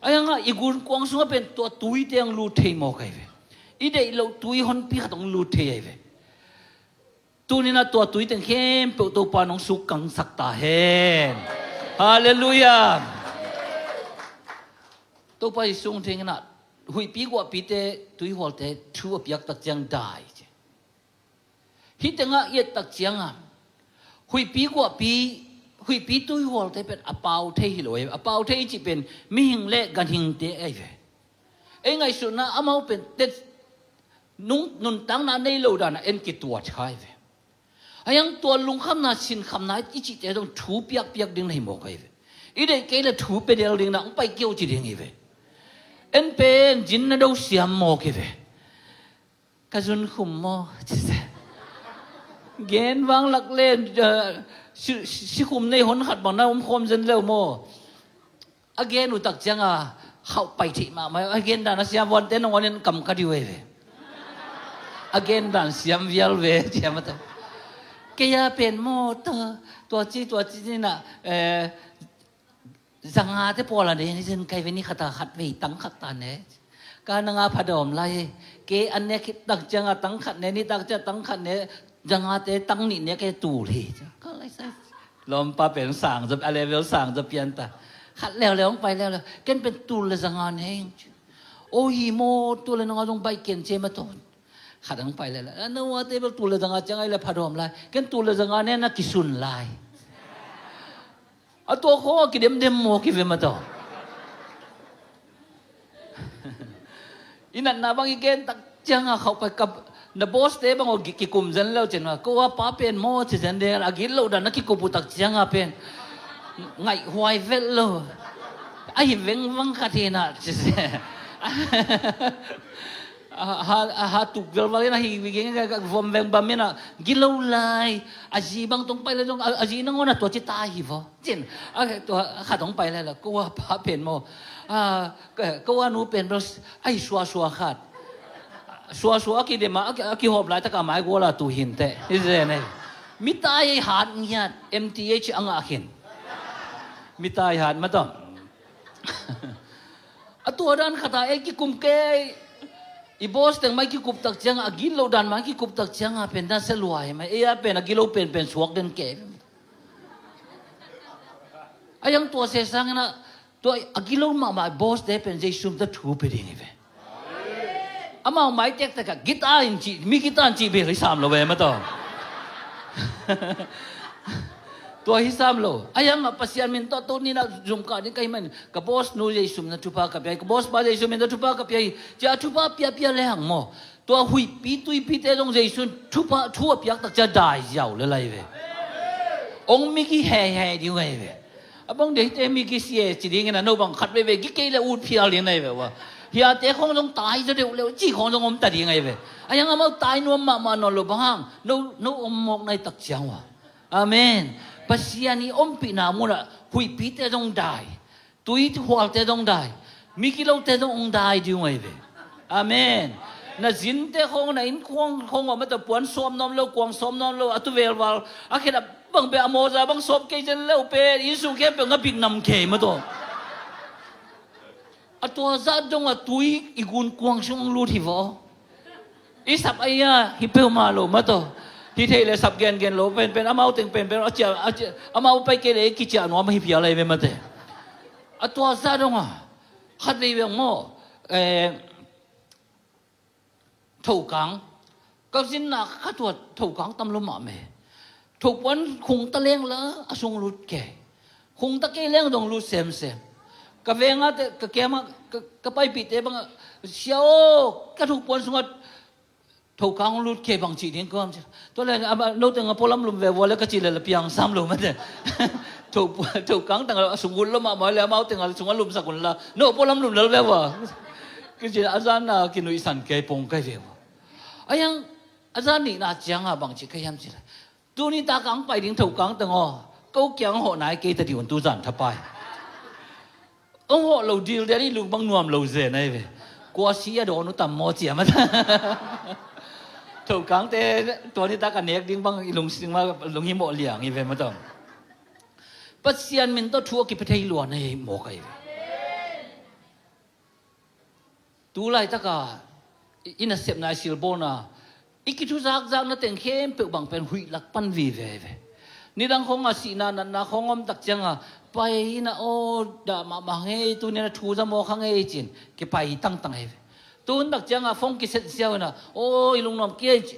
Ahi hanga i gunkuang sungah pen tua tuite hong lut thei mawk ahi ve. I deih loh tui honpi khat hong lut thei ahi ve. Tuninah tua tui teng khempeuh Topa in hong sukkangsak ta hen. Halleluiah. Topa Jesuh hong thei inah huihpi guahpite tuihualte thu a piak tak ciang dai ci. Hih tengah i et tak cianga huihpi guahpi, huihpi tuihualte pen a pau thei hi lo ahi ve. A pau thei i cih pen mihing le ganhingte ahi ve. Ei ngaihsutna amau pen tet nung nuntakna nei lo dana en kituat kha ahi ve. Ahi hang tua lungkhamna sinkhamna i cihte zong thu piakpiak ding na hi mawk ahi ve. I deih kei le thu pia del ding na hong pai kio ci ding hi ve. En pen zin na do siam mawk hi ve. Ka zun khum maw ci se. Gen vang lak le, eh, si, si, sikhum nei hon khat bang na om khawm zen leu maw. A gen uh tak cianga khauh pai theih mahmah a gen dan a siam vuante nangawn in kam ka diu ei ve. A gen dan siam vial ve ciam a ta. Kei a pen maw ta tua ci tua ci ni na, eh, zangate pawl a den zen kai ve ni khata khat vei tang khat ta ne. Ka nanga phadawm lai. Ke an ne khit tak cianga tang khat ne, ni tak cianga tang khat ne, zangate tang nih ne ke tul hi. Ka lai sai. Lawmpa pen sang zaw, a level sang zaw pian ta. Khat leuleu hong pai leuleu. Ken pen tul le zanga ne. O hi maw, tul le nanga zong bai ken ce ma ton. Khat hong pai leuleu. A no a te bel tul le zanga cianga i le phadawm lai. Ken tul le zanga ne na kisun lai. A tua khawng a kidemdem maw ki ve mah tawh. I natna bang i gen tak cianga khauh pai kap na boss te bang aw kikum zen leu cin a ko a pa pen maw ci zen deng a git lo dan a kikup uh tak cianga pen ngaih huai velh lo. A hi vengvang khat hi na ci se. A ha, a ha tuk velval in a hi vingin a vom veng bam in a gilo lai. A zi bang tong pai le zong a zi nangawn a tua ci ta hi vaw. Cin a tua khat hong pai lai la ko a pa pen maw. A ko a nu pen bel a hi suasua khat. Suasua a kidem a a kihawp lai taka mai guala tu hinte hi zen ei. Mi tai hat ngiat M T H a ngah khin. Mi tai hat ma tawh. A tua dan khata ei kikum kei. I boss teng mai kikup tak cianga a gilo dan mai kikup tak cianga pen dan se luai mai ei a pen a gilo pen pen suak den kei. A yang tua se sangina tua a gilo mahmah boss te pen Jesu ta thu pe ding hi ve. Amau mai tektek a gita in ci mi gita in ci bel hi sam lo ve ma tawh. Tua hi sam lo a yang a Pasian min tawh to ni na zum ka ding ka hi man ka boss nu Jesu min na thupha ka pia hi ka boss pa Jesu min na thupha ka pia hi. Cia thupha pia pia le hang maw. Tua huihpi tuipite zong Jesu in thupha thu a piak tak cia dai ziau le lai ve. Ong mi ki he he ding ai ve. A bang deite mi ki sie ci dingin a no bang khat veve ki kei le ut phial ding nai ve wa. Hiate khong zong tai zaw deuh leu ci khong zong om ta ding ai ve. A yang amau tai nuam mahmah nawn lo bang hang no no om mawk nai tak ciang wa. Amen. Pasian i ompihna munah huihpite zong dai. Tui hualte zong dai. Mi kilote zong ong dai ding ai ve. Amen. Na zinte khong na inn khong khong wa mata puan sawm nuam lo kuang sawm nuam lo a tu velval a khen a bang be a mawza bang sawp kei zen leu pen inn sung khempeuh nga bik nam kei ma tawh. A tua zat dong a tui i gun kuang sung lut hi vaw. I sap ai a hi peuhmah lo ma tawh. Hi thei le sap gengen lo penpen, amau teng penpen, a cia, a cia, amau pai kei le kiciah nuam hi phial ahi ve mate. A tua sa dong a, khat vei veng maw, eh, thokang. Ka zinna khat tua thokang tam lo mahmah. Thopuan khungta leng la a sung lut kei. Khungta kei leng dong lut semsem. Ka venga te, ka kema, ka, ka paipihte banga, sia aw, ka thopuan sunga thokang lut kei bang ci ding kawm ci. Tua le, a, no teng a pualam lum ve vua le ka ci le la piang sam lo mate. Tho, thokang teng a sung lut lo mahmah le amau teng a sung a lumsak un la. No pualam lum lel ve vua. Ka ci a zan a kinuihsan kei pong kai ve vua. A yang a zan nihna cianga bang ci ka hiam ci le. Tuni ta kang pai ding thokang teng aw. Ko kiang hawh nai kei ta dih un tu zan thapai. Ong hawh lo dil dia ni lung bang nuam lo zen ai ve. Kua si a dawn uh tam maw ciam a. Thokangte tua ni ta ka nek ding bang i lung sing ma lung hi mawh liang i ve ma tawm. Pasian min tawh thu a kipia thei luan ai mawk ai ve. Tu laitaka i, i nasepna i silbawlna i kithuzakzakna teng khempeuh bang pen huih lak pan vive ve. Nidang khawng a sihna natna khawng om tak cianga pai ina aw dah mahmah ngei tu nena thu za mawk hang ei cin kipai tangtang ei ve. Tun tak cianga phone kiset ziau ina aw i lungnuam kei ci,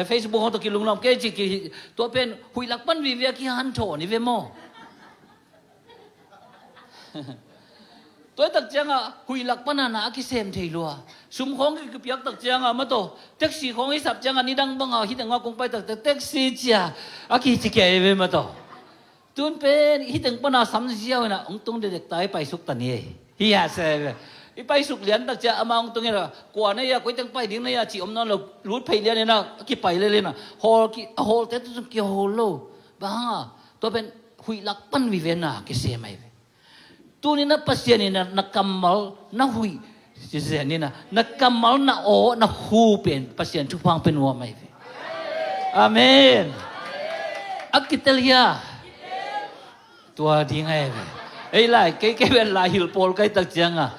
Facebook hawng tak i lungnuam kei ci ki, tua pen huih lak pan vive a kihan thawn i ve maw? Tua tak cianga huih lak pana na a kisem thei lua. Sum khawng kipiak tak cianga mataw. Taxi khawng i sap cianga nidang banga hiteng a kong pai tak taxi cia a kici kei ve mataw. Tun pen hiteng pana sam ziau ina ong tung dedek ta i paisuk ta ni ei. Hi a se ve. I paisuk lian tak cia ama ong tung ina kua na ia koiteng pai ding na ia ci om nawn lo lut phei lian ina a kipai le lina. Hawl ki, a hawl te tu kihawl lo. Banga tua pen huih lak pan vive na kisem ai ve. Tuni na Pasian in na, na kammal na huih Pasian in na, na kammal na aw na hu pen Pasian thupha pen nuam ai ve. Amen. A kitel hia. Tua ding ai ve. Ei lai kei kei pen lai hil pawl kai tak cianga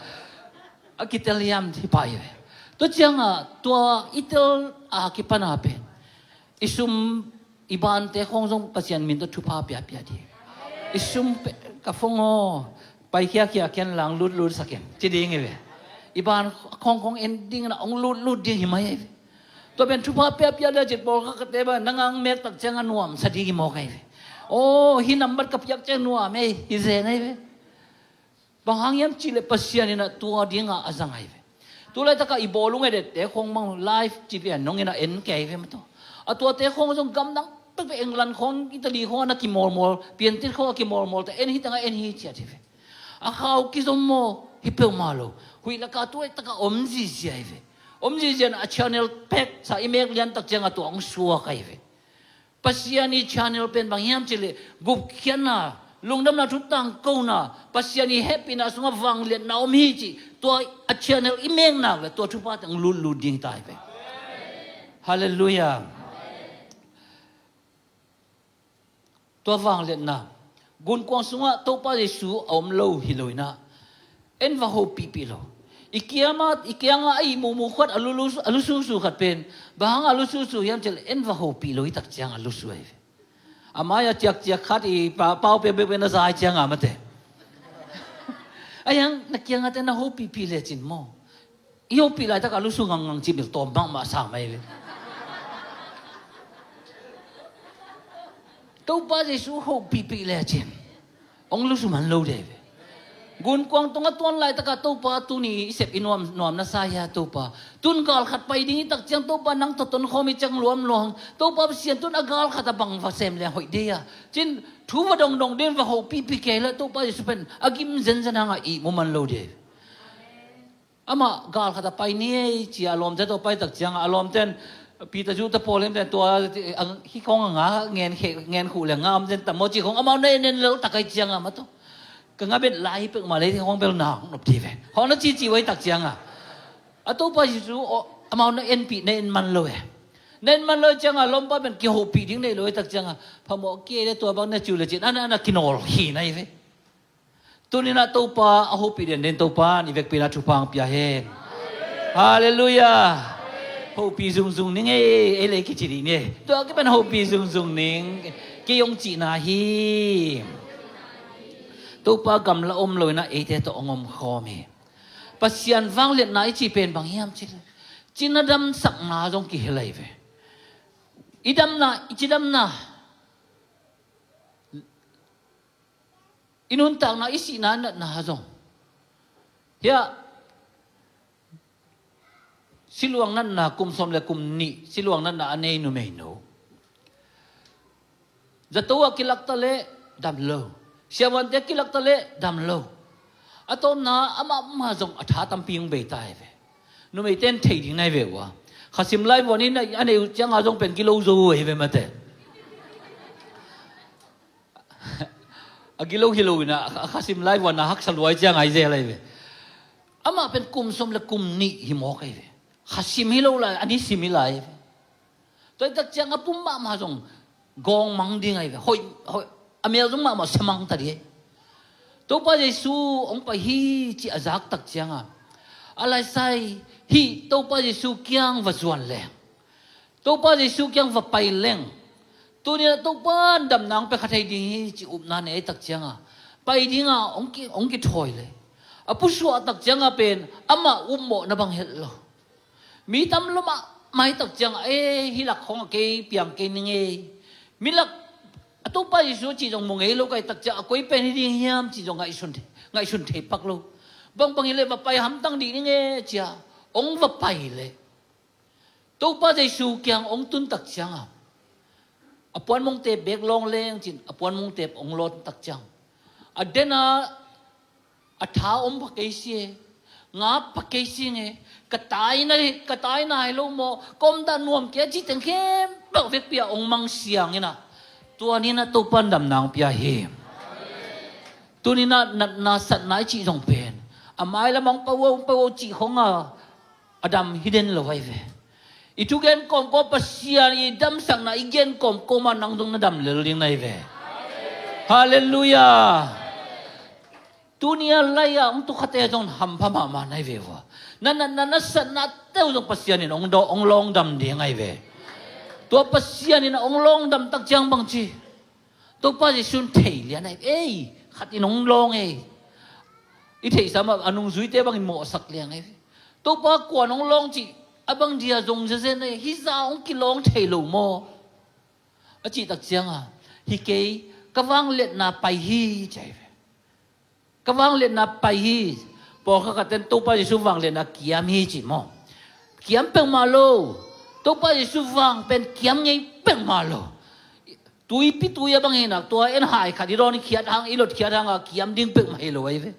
a kitel hiam hi pai ve. Tua cianga tua i tel a kipana pen i sum i bante khawng zong Pasian min tawh thupha piapia ding. I sum pe, ka phone aw pai khiakhia ken lang lutlut saken ci ding hi ve. I ban khawng khawng en ding na ong lutlut ding hi mai hi ve. Tua pen thupha piapia le cit pawl kha kate ba nangang mek tak cianga nuam sa ding hi mawk hi ve. Aw hi nambat ka piak ciang nuam ei hi zen hi ve. Bang hang hiam cih leh Pasian in a tua dingah a zang ahi ve. Tu laitaka i bawlung edette khong mang live ci pian nong in a en kei ve maw taw. A tuate khong zong gamdang pekpek England khong Italy khong a na kimawlmawl piantit khong a kimawlmawl ta en hi tangah en hi ciat hi ve. A khau kizom maw hi peuhmah lo. Huih laka tu laitaka om zizia hi ve. Om zizia in a channel pek sa i mek liantak ciangah tua hong suak ahi ve. Pasian i channel pen bang hiam cih leh gupkhiatna, lungdamna thu tangkona, Pasian i hehpihna sungah vangliatna om hi cih tua a channel i mekna le tua thupha teng lutlut ding ta hi ve. Halleluiah. Tua vangliatna gunkuang sungah Topa Jesu a om lo hi lo inah en va hopihpih lo. I kiama i kianga a ih muhmuh khat a lulu a lususu khat pen bang hanga lususu hiam cih leh en va hopih lo i tak cianga lusu ahi ve. A mai a ciakciak khat i pa pau peuhpeuh pen a zai cianga mate. A hiang na kiangate na hopihpih lecin maw? I hopih laitaka lusu ngangngang cih bil tawm mahmah sang mai ve. Topa Jesu hopihpih lecin hong lusu man lo de ve. Gunkuang tungah tuan laitaka Topa tuni i sep i nuam nuam na sa hia Topa? Tun gal khat pai ding i tak ciang Topa nang tawh tonkhawm i ciang luam luang Topa Pasian tun a gal khat a bang va sem leng hoih de a cin thu va dongdong ding va hopihpih kei le Topa Jesu pen a gim zenzen hanga i mu man lo de. Amah gal khat a pai ni ei ci a lawmte tawh pai tak cianga a lawmten Peter Zu te Paul himten tua hi khong a nga ngen khe ngen khuh le nga om ten tam maw ci khong amau na en en lo tak ai cianga ma tawh ka nga bet lai pek ma lei khong bel na hong nop ti ve khong na ci ci wai tak cianga a Topa Jesu amau na en pi na en man lo e na en man lo cianga lawmpa ben kihopih ding nei lo tak cianga phamawh kei le tua bang na ciu le cin ana ana kinawl hi na hi ve. Tuninah Topa a hopih denden Topa nih vekpi inah thupha ang pia hen. Halleluiah. Hopih zungzung ning ei, ei le kici dih ni. Tua kipan hopih zungzung ning. Kei hong cihna hi. Topa gamla om lo inah eite tawh hong om khawm hi. Pasian vangliatna i cih pen bang hiam cih leh, cina damsakna zong kihel ahi ve. I damna, i cidamna, i nuntakna, i sihna, natna zong. Hiah siluang natna kum sawm le kum nih, siluang natna a nei numeino. Zato ah kilakta leh dam lo. Siavuante kilakta leh dam lo. A tawpna amah mah zong a tha tampi hong bei ta hi ve. Numeite in thei ding nai ve uh a. Khasim laivuan in a nei uh cianga zong pen gilo zo uh hi ve mate. A gilo hi lo inah, a khasim laivuan a haksa luai cianga hi zel ahi ve. Amah pen kum sawm le kum nih hi mawk ahi ve. Khasim hi lo lai, a nisim hi lai ahi ve. Tua hi tak ciang a pum mahmah zong gawng mang ding ahi ve. Hoih, hoih, a mel zong mahmah sa mang ta dih ahi. Topa Jesu hong pai hi ci a zak tak cianga, a laisai hi Topa Jesu kiang va zuan leng. Topa Jesu kiang va pai leng. Tuninah Topa in damna hong pia kha thei ding hi ci upna nei tak cianga, pai dinga hong ki, hong kithawi le. A pusuah tak cianga pen amah upmawhna bang het lo. Mi tam lo mahmah hi tak cianga, e, hih lak khawng a kei piang kei ning ei. Mi lak a Topa Jesu cih zong mu ngei lo ka hi tak cianga, a koi pen hi ding hiam cih zong ngaihsun thei, ngaihsun thei pak lo. Bangbang hileh va pai hamtang dih ning e cia hong va pai leh. Topa Jesu kiang hong tun tak cianga, a puanmongte bek lawng leng cin, a puanmongte hong lawn tak ciang, a dena a tha om pha kei si e, ngap pha kei si nge, ka taina, ka taina hi lo maw, ka omdan nuam kei a cih teng khempeuh vekpi-a hong mang siang inah, tua ninah Topa in damna hong pia hi. Tuninah natna satna i cih zong pen a mailam hong pau, hong pau cih khonga a dam hi den lo ahi ve. I thugen kawmkawm Pasian i damsakna i gen kawmkawma nang zong na dam lel ding na hi ve. Halleluiah. Tunia lai-a hong tukhate zong hampha mahmah na hi ve uh a. Na, na, na, na satna teu zong Pasian in hong, hong lawng dam ding ahi ve. Tua Pasian in hong lawng dam tak ciang bangci, Topa Jesu in thei lian ahi ve. Ei, khat in hong lawng ei. I theihsa mah a nungzuite bangin mawhsak liang ahi ve. Topa kuan hong lawng cih a bang dia zong zezen ei. Hih za hong kilawng thei lo maw? A cih tak cianga, hi kei, ka vangliatna pai hi ci ahi ve. Ka vangliatna pai hi. Pawlkhat khatten Topa Jesu vangliatna kiam hi ci maw? Kiam peuhmah lo. Topa Jesu vang pen kiam ngei peuhmah lo. Tuipi tui a bang hi nak, tua en hai khat i dawn i khiat hang, i lot khiat hanga kiam ding peuhmah hi lo ahi ve.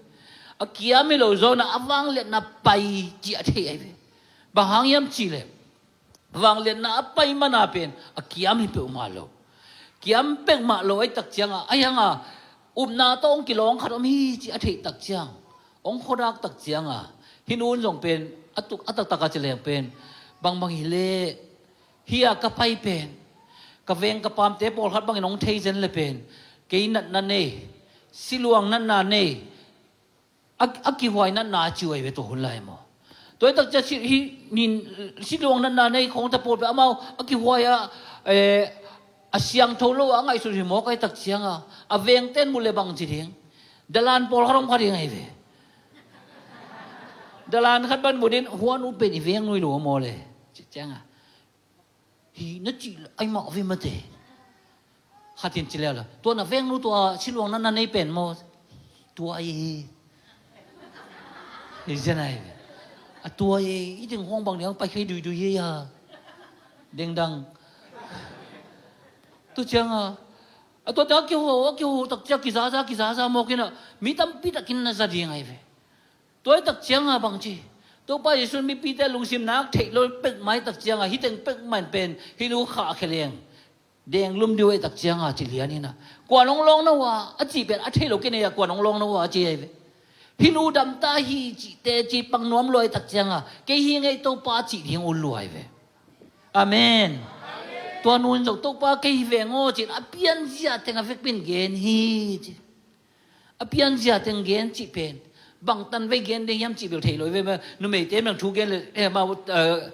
A kiam hi lo zawnah a vangliatna pai cih a thei ahi ve. Bang hang hiam cihleh, vangliatna a pai mana pen a kiam hi peuhmah lo. Kiam peuhmah lo ahi tak cianga, ahi hanga upna tawh hong kilawng khat om hi cih a theih tak ciang, hong khuadak tak cianga, hih nu in zong pen a tuk a taktak a ci leng pen, bangbang hileh, hih a ka pai pen ka veng ka paamte pawlkhat bangin hong thei zen le pen, kei natna nei, siluang natna nei, a, a kihuai natna a ci uh ahi ve tua hun lai maw? Tua hi tak ciang si, hi, nin, siluang natna nei khawng ta pawl pen amau a kihuai a, eh, a siangtho lo a ngaihsut hi mawk ahi tak cianga, a vengten mu le bangci ding. Dalan pawlkhat hong kha ding ahi ve. Dalan khat ban mu din, huan uh pen i veng nu hi lo maw le? Ci cianga, hi na cih ahi mah ve mate. Khatin ci leula, tua na vengnu tua siluang na na nei pen maw? Tua ahi hi. Hi zen ahi ve. A tua ahi hi, i ding huang bang ding pai khai duidui hi a. Dengdang. Tu cianga, a tua ta kiho, a kiho tak cia kizaza, kizaza mawk ina, mi tampi takin na za ding ahi ve. Tua hi tak cianga bangci, Topa Jesu in mipite lungsim nak theih lo pekmah hi tak cianga, hih teng pekmah in pen hih nu khahkhia leng, denglum ding uh ahi tak cianga ci lian ina. Kuan hong lawng na uh a, a cih pen a theih lo kinei a kuan hong lawng na uh a ci ahi ve. Hih nu damta hi cih teci pang nuam lua ahi tak cianga, kei hi ngei Topa cih ding ut lua ahi ve. Amen. Tua nu in zong Topa kei hi veng aw ci-in a pianzia teng a vekpi in gen hi ci. A pianzia teng gen cih pen bangtan vei gen ding hiam cih bel thei lo hi ve. Numeite meng thu gen le, eh, mau, eh,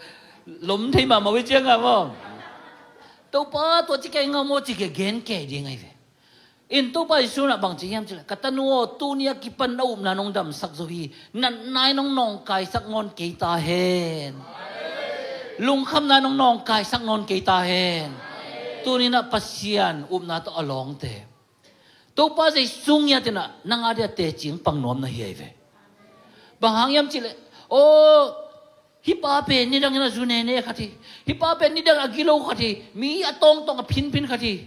Lom thei mahmah uh hi ciangah maw. Topa tua ci kei ngam aw ci kei gen kei ding ahi ve. In Topa Jesu in ah bang ci hiam cih leh, ka tanu aw, tuni a kipan na upna nong damsak zo hi. Natna in nong nawngkaisak nawn kei ta hen. Lungkhamna in nong nawngkaisak nawn kei ta hen. Tuni in ah Pasian upna tawh a lawngte, Topa Jesu ngiat in ah nang a dia teci hong pang nuam na hi ahi ve. Bang hang hiam cih leh, aw, hih pa pen nidang in ah zu nene khat hi. Hih pa pen nidang in ah gilo khat hi. Mi a tawngtawng a phinphin khat hi,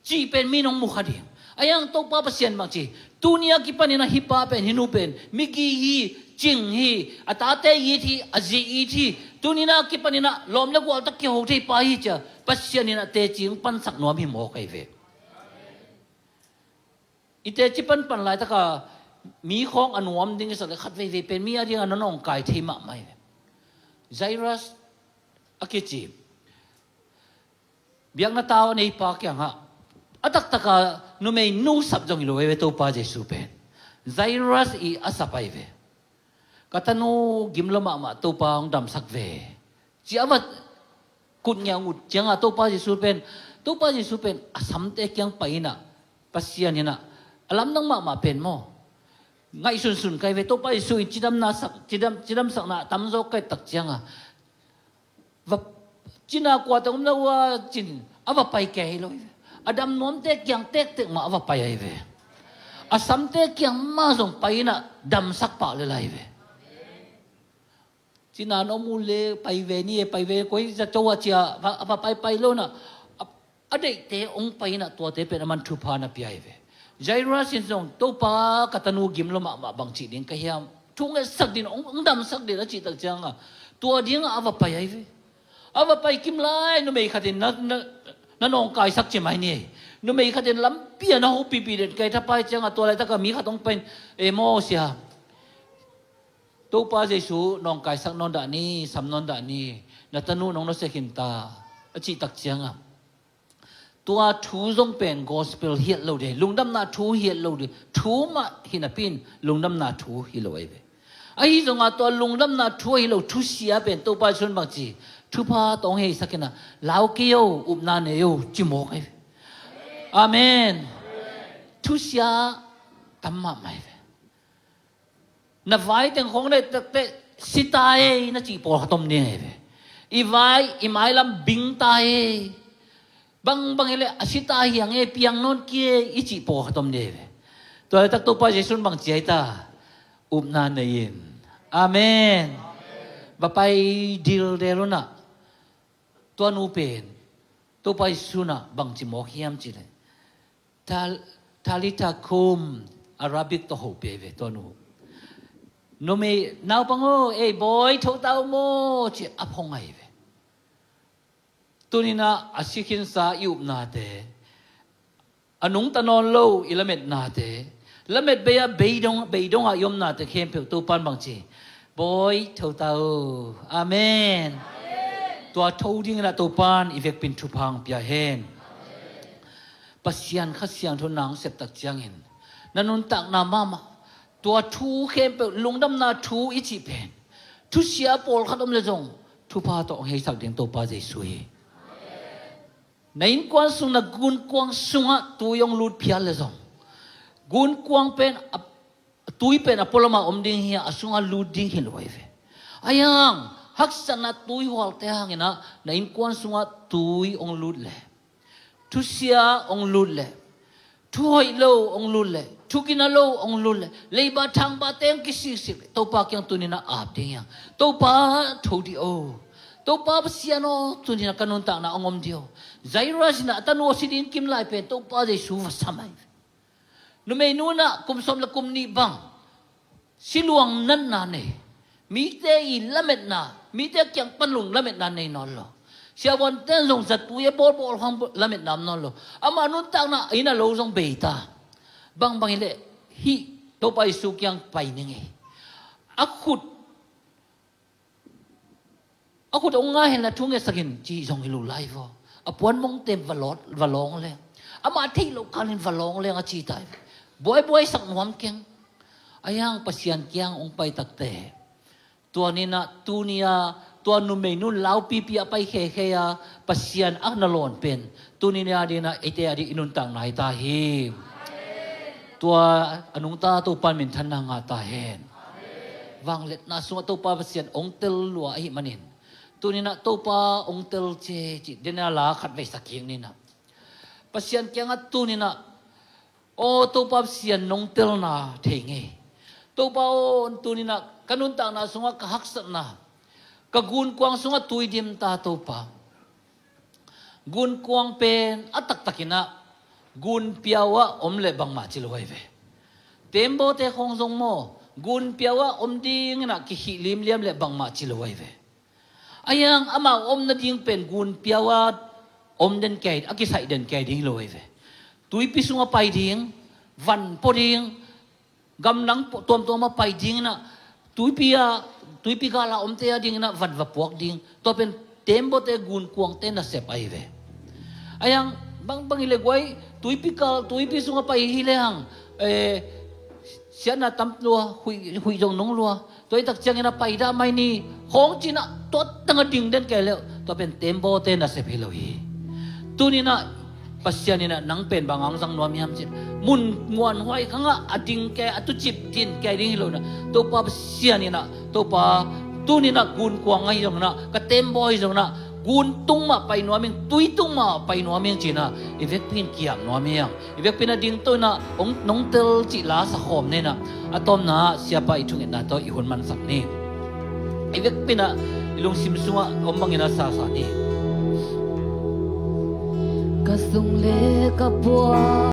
cih pen mi in hong mu kha ding. Ahi hang Topa Pasian bang ci, tuni a kipan in ah hih pa pen, hih nu pen migi hi, cing hi, a tate it hi, a zi it hi. Tuni in ah kipan in ah lawm le gual tawh kiho thei pa hi ci-a Pasian in ah teci hong pansak nuam hi mawk ahi ve. I teci panpan laitak a mi khawng a nuam ding i sak leh khat veivei pen mi a ding a na nawngkai thei mahmah ahi ve. Jairus a kici biakna tau a neipa kiangah a taktak a numeinu sap zong hi lo ahi ve Topa Jesu pen. Jairus i a sap ahi ve. Ka tanu gim lua mahmah, Topa hong damsak ve, ci-a a va kut ngiat ciangah Topa Jesu pen, Topa Jesu pen a samte kiang pai in ah, Pasian in ah a lamdang mahmah pen maw, ngaihsunsun ka hi ve. Topa Jesu in cidamna sak, cidam, cidamsakna a tamzaw ka hih tak ciangah va, cina kuate om lo a cin a va pai kei hi lo hi ve. A dam nuamte kiang tektek mah a va pai ahi ve. A samte kiang mah zong pai in ah damsak pah lel ahi ve. Cina na om uh le pai ve ni e, pai ve, koi za co a ci-a va, va pai, pai lo in ah a, a deihte hong pai in ah tuate pen aman thupha na pia ahi ve. Jairus in zong, Topa, ka tanu gim lua mahmah, bang cih ding ka hiam? Thu ngetsak ding, hong, hong damsak ding a cih tak ciangah tua dingah a va pai ahi ve. A va pai kim lai numei khat in na, na, na nawngkaisak ci mai ni. Numei khat in lampi ah na hopihpih den kei thapai ciangah tua laitak a mi khat hong pai in, e maw sia, Topa Jesu nawngkaisak nawn dah ni, sam nawn dah ni, na tanu nong nusia khin ta, a cih tak ciangah tua thu zong pen gospel hi lo ding, lungdamna thu hi lo ding, thu mah hi napi in lungdamna thu hi lo ahi ve. Ahi zongah tua lungdamna thu ahi lo thusia pen Topa Jesu in bang ci, thupha tawh hong heisak in ah lau kei o, upna nei o, ci mawk ahi ve. Amen. Thusia tam mahmah ahi ve. Na vai teng khawng na et takte, si ta ei, na cih pawlkhat om ding ahi ve. I vai, i mailam bing ta ei. Bangbang hi leh a si ta hi hang ei, piang nawn kei ei, i cih pawlkhat om ding ahi ve. Tua laitak Topa Jesu in bang ci ahi ta? Upna nei in. Amen. Va pai dildel un ah. Tua nu pen Topa Jesu in ah bang ci mawk hiam cih leh, Tal-, Talitha kum, Arabic tawh hopih ahi ve tua nu. Numei, naupang aw, ei bawi, tho ta un maw, ci a phong ahi ve. Tuni in ah a si khinsa i upnate, a nungta nawn lo i lametnate, lamet bei-a beidong, beidong ah i omnate khempeuh Topa in bang ci, bawi, tho ta un. Amen. Tua tho ding in ah Topa in i vekpi in thupha hong pia hen. Pasian Kha Siangtho nang sep tak ciangin na nuntakna mahmah, tua thu khempeuh, lungdamna thu i cih pen thusia pawlkhat om leh zong thupha tawh hong heisak ding Topa Jesu hi. Na innkuan sung, na gunkuang sungah tui hong lut phial leh zong, gunkuang pen a, tui pen a pualam ah om ding hi a, a sungah lut ding hi lo ahi ve. Ahi hang haksatna tuihualte hang in ah na innkuan sungah tui hong lut leh, thusia hong lut leh, thu hoih lo hong lut leh, thu gina lo hong lut leh, leiba thangbate hong kisiksik leh, Topa kiang tuni in ah ap ding hi hang. Topa, tho dih o. Topa Pasian aw, tuni in ah ka nuntakna hong om dih o. Jairus in ah a tanu a si ding kim lai pen Topa Jesu va sam ahi ve. Numeinu in ah kum sawm le kum nih bang siluang natna nei, mite i lametna, mite kiang pan lung lametna nei nawn lo. Siavuante in zong zatui a bawlbawl hang lametna om nawn lo. Amah nuntakna inn a lo zong bei ta. Bangbang hi leh hih Topa Jesu kiang pai ning ei. A khut, a khut hong nga hen la thu ngetsak in cih zong hi lo lai vaw. A puanmongte va lawt, va lawng leng, amah theih loh kalin va lawng leng a ci ta hi. Buaibuai sak nuam keng. Ahi hang Pasian kiang hong pai takte, tua ni in ah tuni a tua numei nun laupipi a pai khekhe a Pasian a na lawn pen tuni ni a dingin ah eite a ding i nuntakna hi ta hi. Tua a nungta Topa minthanna ngah ta hen. Vangliatna sungah Topa Pasian hong tel lua ahih manin tuni in ah Topa hong tel ci ci dena la khat veisak kik ni in ah. Pasian kiangah tuni in ah, aw Topa Pasian nong telna thei ngei. Topa aw tuni in ah ka nuntakna sungah ka haksatna, ka gunkuang sungah tui dim ta Topa. Gunkuang pen a taktak in ah gunpiau ah om leh bangmah ci lo ahi ve. Tembawte khawng zong maw gunpiau ah om ding in ah kikhih limliam leh bangmah ci lo ahi ve. Ahi hang amau om nading pen gunpiau ah om den kei, a kisaih den kei ding hi lo ahi ve. Tuipi sungah pai ding, van pua ding, gamdang tuamtuam ah pai ding in ah, tuipi ah, tuipi gal ah omte a ding in ah van va puak ding. Tua pen tembawte gunkuangte nasep ahi ve. Ahi hang bangbang hi leh guai, tuipi kal, tuipi sungah pai hi leh hang, eh, siatna tam lua, huih, huih zong nung lua. Tua hi tak ciangin ah pai dah mai ni khawng ci in ah tua teng ah ding den kei leh tua pen tembawte nasep hi lo hi. Tuni in ah Pasian in ah nang pen bang hong zang nuam hiam cih leh mun muanhuai khang ah a ding kei, a tucip din kei ding hi lo in ah Topa Pasian in ah, Topa tuni in ah gunkuang ahi zongin ah, ka tembaw ahi zongin ah, gun tung mah pai nuam ing, tui tung mah pai nuam ing ci in ah i vekpi in kiam nuam hi hang. I vekpi in a ding to in ah hong, nong tel cih la sa khawm ni in ah, a tawpna ah siapa i thungetna tawh i hun mansak ni. I vekpi in ah i lungsim sungah om bangin ah sa sa ni. Ka sung le ka pua